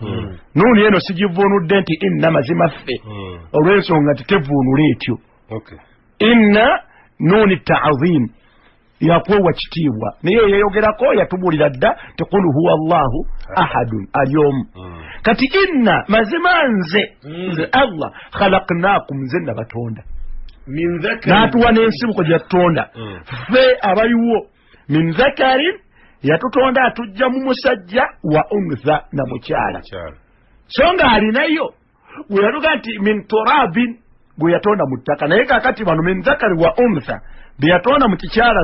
Nuuni eno sigivuunudde nti inna mazima ffe, olw'ensonga nti tevuunula etyo. Inna nuuni ta'azim yakuwa kitiibwa, naye yeeyogerako yatubuulira dda ti qul huwa Allahu ahadun, ali omu. Kati inna mazima nze, nze Allah, khalaqnakum, nze nabatonda, min dhakarin, n'atuwa n'ensibuko gye yatutonda ffe abaliwo. Min dhakarin, yatutonda atujja mu musajja, wa untha, na mukyala. So nga alinayo gwe yatuga nti min turabin, gwe yatonda mu ttaka. Naye kaakati bano min dhakari wa untha be yatonda mu kikyala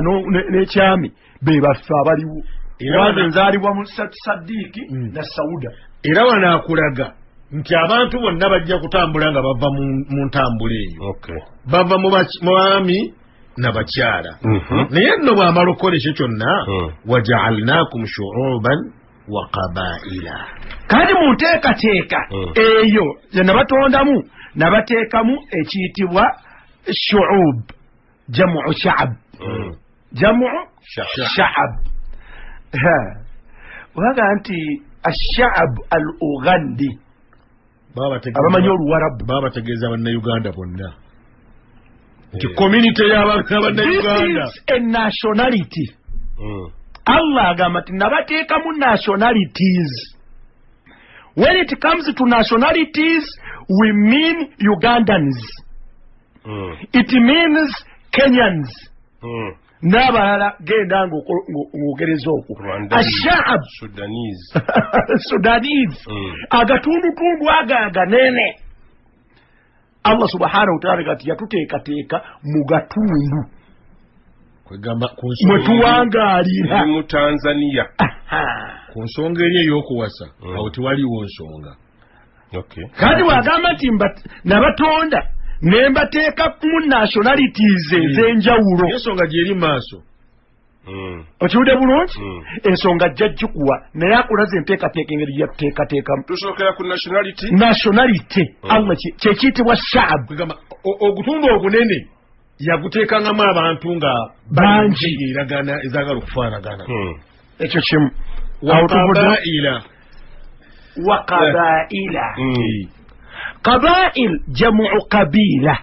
n'ekyami be baffe abaliwo. Era nzaalibwa mu Saddiiki na Sauda. Era wano akulaga nti abantu bonna bajja kutambula nga bava mu ntambula eyo, bava mu baami na bakyala. Naye nno bw'amala okukola ekyo kyonna, wajaalnakum shuuban wa qabaila. Kandi mu nteekateeka eyo gye nabatondamu nabateekamu ekiyitibwa shuub, jamu shaab, jamu shaab. Waga nti ashaab al ugandi, abamanyi Oluwarabu baba bategeeza Bannayuganda bonna nti community y'Abannayuganda. This is a nationality. Allah agamba nti nabateekamu nationalities. When it comes to nationalities, we mean Ugandans. It means Kenyans. N'abalala genda ng'ogereza okwo. Ashaab Sudanese. Sudanese. Agatundutundu ago aganene. Allah subhanahu wa ta'ala kati yatuteekateeka mu gatundu mwe tuwangaalira mu Tanzania. Ku nsonga eri ey'okuwasa awo tewaliwo nsonga. Kati wagamba nti nabatonda ne mbateeka mu nationalities ez'enjawulo, ensonga gyeri maaso. Okiwulidde bulungi? Ensonga ajja gikuwa, naye akulaze enteekateeka engeri gyatuteekateekamu. Tusookera ku nationality. Nationality Allah kyekiyitibwa shaabu. Kugamba ogutundu ogunene yaguteekangamu abantu nga bangi eragana ezaagala okufaanagana. Ekyo kimu. Wakabaila. Wakabaila. Qabail jamu qabila.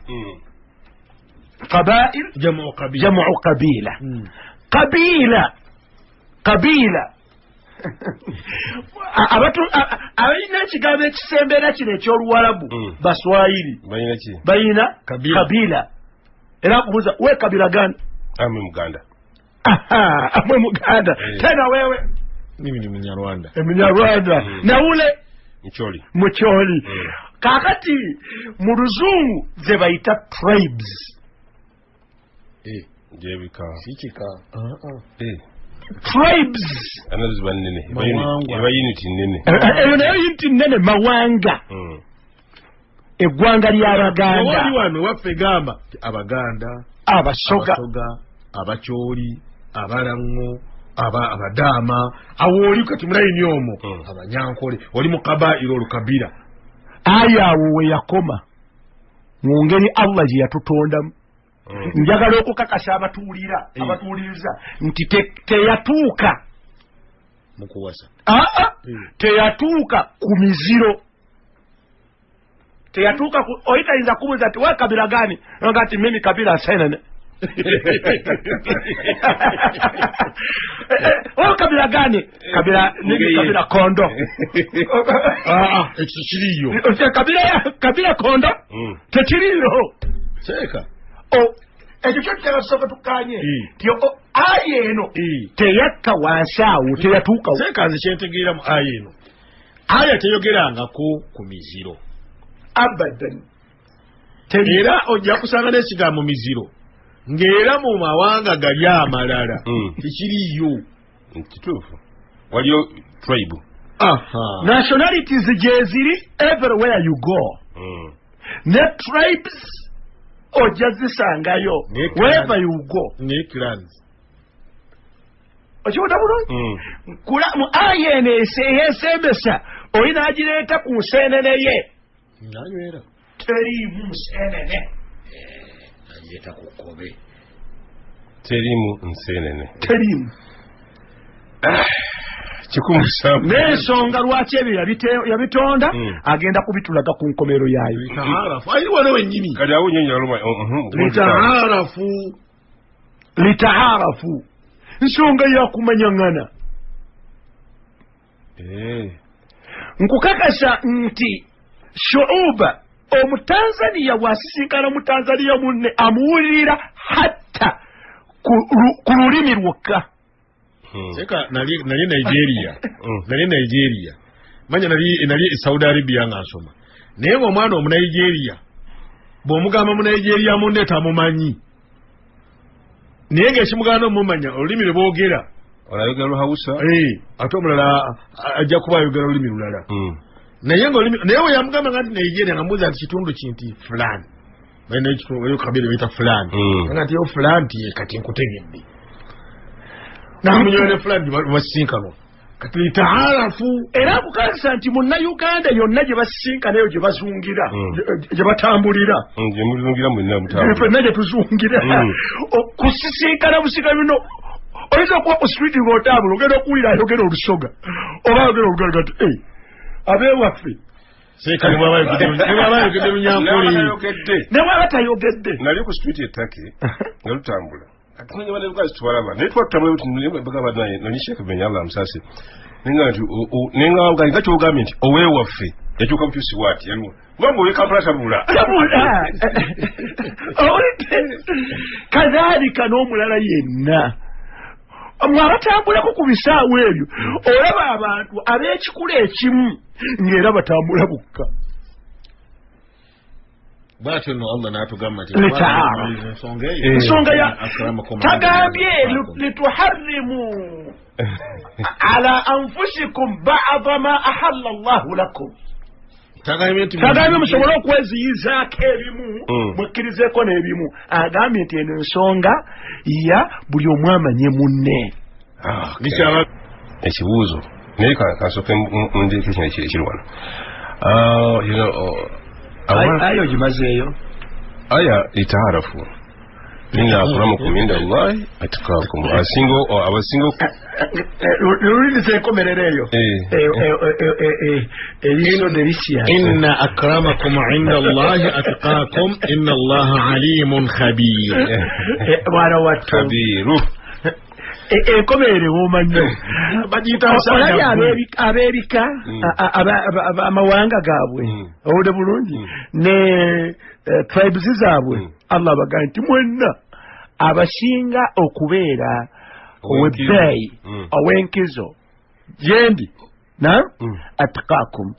Qabail jamu qabila. Jamu qabila. Kabila, kabila. Abalina ekigambo ekisembera kino eky'Oluwarabu Baswahili balina kabila. Era akubuuza we kabila gani? Amwe Muganda. Amwe Muganda. Tena wewe? Mimi ni Mnyarwanda. Mnyarwanda. Na ule? Mcholi. Mcholi. Kakati mu Luzungu ze bayita tribes. Jebika. Sichika. Tribes. Anazo banene. Eba unity nene. Eyo nayo unity nene mawanga. Eggwanga ly'Abaganda. Wali wano waffe gamba Abaganda, Abasoga, Abacholi, Abalango, Abadama, awo oli kati mulayini omwo, Abanyankole, oli mu kabairo olukabira. Aya awo we yakoma mu ngeri Allah gye yatutondamu. Njagala okukakasa abatuwulira, abatuwuliriza nti teyatuuka mukuwasa. Teyatuuka ku miziro. Teyatuuka ku oyitayinza kubuuza nti we kabila gani? Nga nti mimi kabila nsenene. Wewe kabila gani? Kabila mimi kabila kondo. Ekyo kiriyo. Kabila kondo tekiriyo. Seeka. Ekyo kyo tuteeka tukkaanye nti aya eno teyakka wansi awo, teyatuukawo. Seeka nze kyentegeera mu aya eno, aya teyogerangako ku miziro abadan. Era ojja kusanga n'ekigambo miziro ng'era mu mawanga gali amalala tekiriyo. Kituufu, waliyo tribe. Nationalities gyeziri everywhere you go. Ne tribes ojja zisangayo wherever you go. Ne clans. Okiwulira bulungi? Mu aya eno eyesembesa olina agireeta ku nseenene ye. Nanywera. Teriimu nseenene. Agireeta ku kkobe. Teriimu nseenene. Teriimu. Kikumusa. N'ensonga lwaki ebyo yabitonda agenda kubitulaga ku nkomero yaayo. Litaarafu. Ali wano wennyini. Kati awo nnyonyi aluma. Litaarafu. Litaarafu. Nsonga yakumanyangana. Nkukakasa nti shuuba Omutanzania bw'asisinkana Omutanzania munne amuwulira hatta ku lulimi lwokka. Seka nali Nigeria. Nali Nigeria. Manya nali Saudi Arabia nga nsoma. Naye ng'omwana Omunigeria bw'omugamba Munigeria munne tamumanyi. Naye ng'ekimugaana omumanya olulimi lwe boogera. Olayogera Luhausa? Ate omulala ajja kuba ayogera olulimi lulala. Naye ng'olulimi naye we yamugamba nga nti Nigeria nga mbuuza nti kitundu ki nti fulani. Balina ekitundu kabira bayita fulani. Nga nti yo fulani nti kati nkutegedde. Namunyola ne fulani basisinkanwa. Kati litaarafu. Era akukakasa nti munnayuganda yonna gye basisinkana eyo gye bazungira, gye batambulira. Gye muzungira mwenna mutambula. Ffenna gye tuzungira. Kusisinkana busika bino oyinza okuba ku street ng'otambula ogenda okuwulira ayogera Olusoga oba ayogera Oluganda nti abeewaffe. Seeka ne bw'aba ayogedde Lunyankole. Ne bw'aba tayogedde. Nali ku street e Turkey nga lutambula. Atumanyi bane bukazi tubalaba. Naye twatambula buti bagamba naye nali Sheikh Ben Allah amusase. Nenga nti nenga nga ky'ogambye nti oweewaffe yakyuka bukyusi bw'ati yaliwo. Kubanga owe Kampala tabula. Tabula. Kadhalika n'omulala yenna. Mwe abatambulako ku bisaawe ebyo olaba abantu ab'ekikula ekimu ng'era batambula bukka. Bwatyo nno Allah n'atugamba nti ensonga ya tagambye lituharrimu ala anfusikum ba'da ma ahalla Allahu lakum. Tagambye musobole okweziyizaako ebimu, mwekkirizeeko n'ebimu. Agambye nti eno ensonga ya buli omu amanye munne. Ekibuuzo naye kansooke ndeeke kino ekiri wano. Aya ogimazeeyo? Aya litaarafu inna akramakum inda Allahi atqakum. Abasinga luliriza enkomerero eyo eriso delicious. Inna akramakum inda Allahi atqakum inna Allaha alimun khabir. Mwana wattu khabiru enkomerero ewooma nnyo. Olabye ab'ebika amawanga gaabwe owulire bulungi ne tribes zaabwe, Allah abagamba nti mwenna abasinga okubeera ow'ebbeeyi ow'enkizo gyendi na atqakum,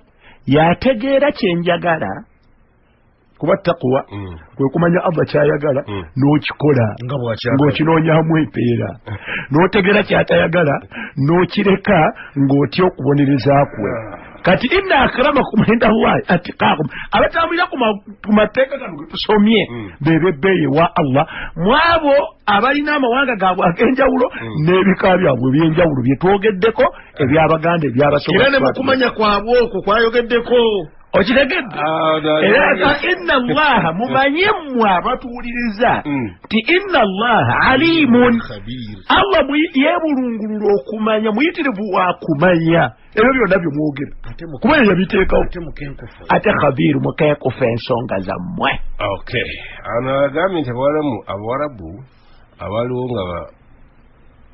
yategeera kyenjagala. Kuba takuwa kwe kumanya Allah kyayagala n'okikola ng'okinoonyamu empeera, n'otegeera kyatayagala n'okireka ng'otya okubonereza kwe. Kati inna akramakum inda Allahi atqakum, abatambulira ku mateeka gano ge tusomye bebebbeeyi wa Allah mwabo abalina amawanga gaabwe ag'enjawulo n'ebika byabwe eby'enjawulo bye twogeddeko, eby'Abaganda, eby'Abasoga. Era ne mu kumanya kwabwe okwo kwayogeddeko. Okitegedde? Era inna Allaha, mumanye mmwe abatuwuliriza nti inna Allaha alimun, Allah yeebulungulula okumanya, muyitirivu wa kumanya ebyo byonna bye mwogera kuba ebyo yabiteekawo. Ate khabiru, mukeekufa ensonga zammwe. Okay, ano agambye nti Abawarabu abaliwo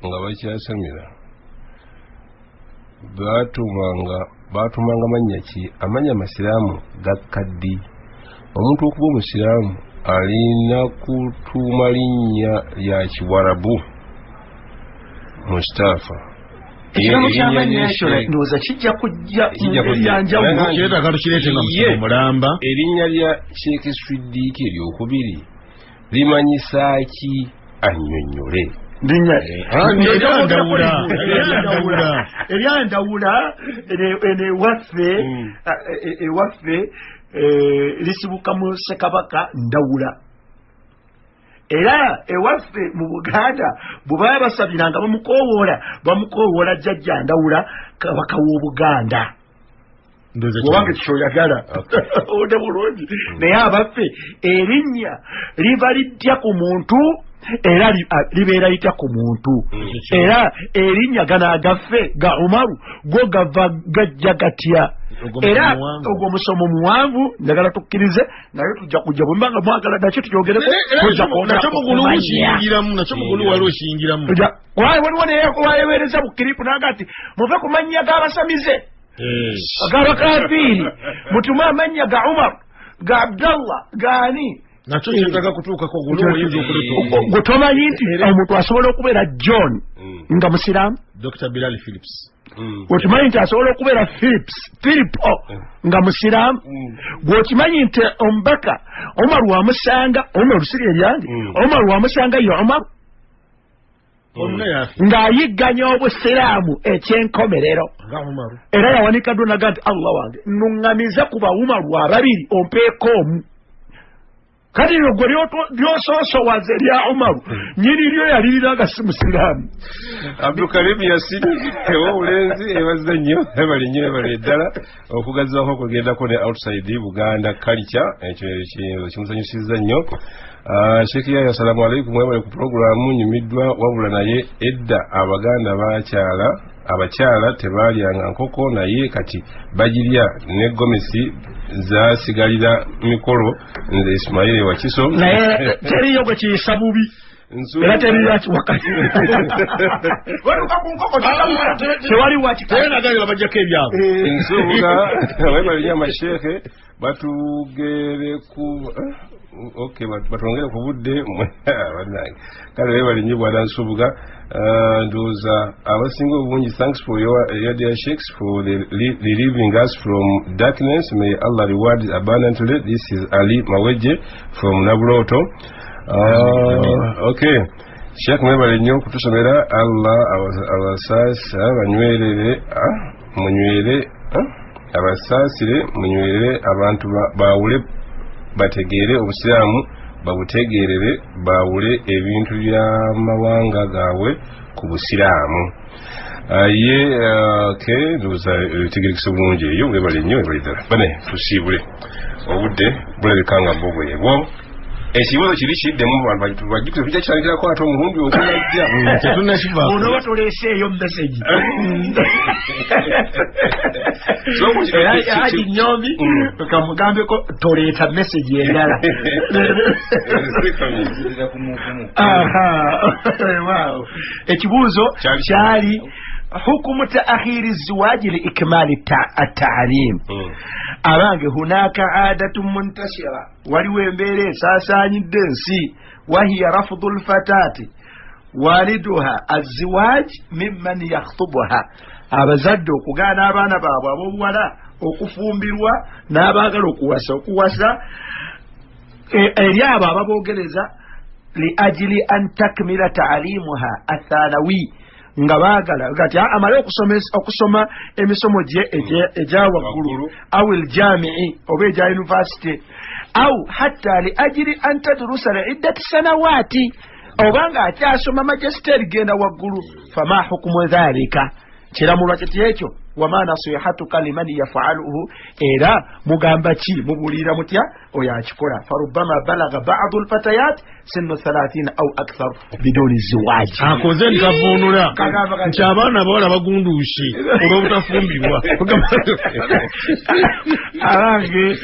nga bakyasamira batumanga mannya ki? Amannya amasiraamu gakkaddi. Omuntu okuba omusiraamu alina kutuuma linnya lya Kiwarabu Mustafa. Ekigambo ky'amannya ekyo ndowooza kijja kujja mu ngeri ya njawulo. Kyetaaga tukireete nga musomo mulamba. Erinnya lya Sheikh Swiddiiki eryokubiri limanyisa ki? Annyonnyole. Eryandawula ewaffe lisibuka mu Ssekabaka Ndawula. Era ewaffe mu Buganda bwe baba basabiranga bamukoowoola jjajja Ndawula kabaka w'Obuganda. Bw'obanga ekyo ky'oyagala owulire bulungi. Naye abaffe erinnya liva litya ku muntu era libeera litya ku muntu? Era erinnya gano agaffe ga Umaru go gava gajja gatya? Era ogwo omusomo muwanvu, njagala tukkirize naye tujja kujja bwe mbanga mwagala nakyo tukyogereko. Nakyo mugulu okiyingiramu, nakyo mugulu waliwo okiyingiramu. Waliwo naye wayeweereza bukiripu naga nti muve ku mannya g'abasamize ag'abakafiiri mutume amannya ga Umar, ga Abdallah, gaani. Nakyo kyetaaga kutuukako gulu oyinza okuleeta. Gwe tomanyi nti omuntu asobola okubeera John nga musiraamu? Dr. Bilal Phillips. Okimanyi nti asobola okubeera Philips Philipo nga musiraamu? Gwe okimanyi nti omubaka Omar wamusanga, Omar siri eryange, Omar wamusanga ye Omar ng'ayigganya obusiraamu ekyenkomerero, era yawanika ddonaga nti Allah wange nuŋŋamiza ku bawumaru ababiri ompeeko omu. Kati lyo gwe lyosoosowaze erya Umaru nyini lyo yalirira nga si musiraamu. Abdulkarim Yasini ew'obulenzi ebaza nnyo, ebali nnyo, ebali eddala okugaziwako okugendako ne outside Buganda culture, ekyo kimusanyusizza nnyo. Sheikh Yahya, assalamu alaikum, mwebale ku pulogulaamu, nyumiddwa wabula naye edda Abaganda bakyala abakyala tebalyanga nkoko naye kati bagirya ne gomesi zasigalira mikolo. Nze Ismaili Wakiso. Naye teriyo gwe kiyisa bubi era teriyo akiwakati watuka ku nkoko tewali wakitenagalira bajjako ebyabwe. Nsubuga webale nnyo amasheekhe batugere ku Okay, batwongere ku budde bannange. Kale webale nnyo Bwana Nsubuga. Ndowooza abasinga obungi, thanks for your dear sheikhs for the relieving us from darkness. May Allah reward abundantly. This is Ali Maweje from Nabuloto. Okay, Sheikh mwebale nnyo okutusomera. Allah abasaasire banywerere, munywere, abasaasire munywerere, abantu baawule bategeere obusiraamu, babutegeerere, baawule ebintu by'amawanga gaabwe ku busiraamu. Ye okay, ndowooza ebitegerekese bulungi eyo. Webale nnyo, webale ddala. Bane tusiibule, obudde bulabika nga bwo bwebwo. Ekibuuzo kiri kiddemu, abantu bajjukire tujja kitandikirako ate omulundi ogunajja. Tetunnakivaako. Onoba toleeseeyo message era Haji Nyombi kamugambeko toleeta message endala. Aha, wow. Ekibuuzo kyali hukumu taakhiri ziwaji liikmali attaalim. Abange, hunaka adatu muntashira, waliwo embeera esaasaanyidde ensi, wahiya rafdu lfatati waliduha aziwaj mimman yakhtubuha, abazadde okugaana abaana baabwe ab'obuwala okufumbirwa n'abaagala okuwasa eri abo ababoogereza, li ajili an takmila taalimuha athanawi, nga baagala kati amale okusoma emisomo gye egya waggulu, au aljamii oba egya university, au hatta li ajili an tadrusa liiddati sanawati, oba nga akyasoma majesiteri genda waggulu. Fama hukumu dhalika, kiramulwa kiti ekyo? Wama nasihatuka liman yafaluhu, era mugamba ki, mubuulira mutya oyo akikola? Farubama balaga badu lfatayat sinu 30 au akthar biduni ziwaji. Akoze nkavuunula nti abaana abawala bagunduuse olw'obutafumbirwa. Abange,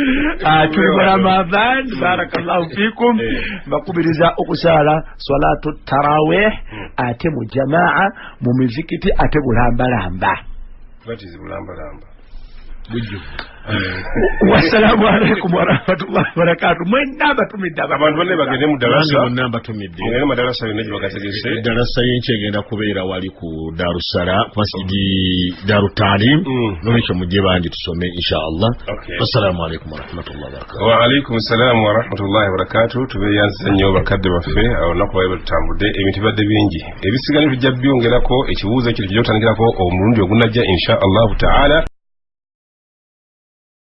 tuli mu Ramadan, barakallahu fikum, mbakubiriza okusaala salatu tarawih ate mu jamaa mu mizikiti ate bulambalamba. Batizi bulambalamba. Wassalamu alaikum warahmatullahi wabarakatu. Mwenna mbatumidde. Abantu banne bagende mu ddalasa. Bonna mbatumidde. Mugende mu madarasa yonna gye bagategese. Eddalasa y'enkya egenda kubeera wali ku Darusala, ku masjidi Darutalim. Nolwekyo mujje bangi tusome insha Allah. Wassalamu alaikum warahmatullahi wabarakatu. Wa alaikum salamu warahmatullahi wabarakatu. Tubeeyanziza nnyo bakadde baffe, olunaku lwaleero tutambudde ebintu bibadde bingi, ebisigadde tujja byongerako. Ekibuuzo ekyo tujja kutandikirako omulundi ogunajja insha Allahu taala.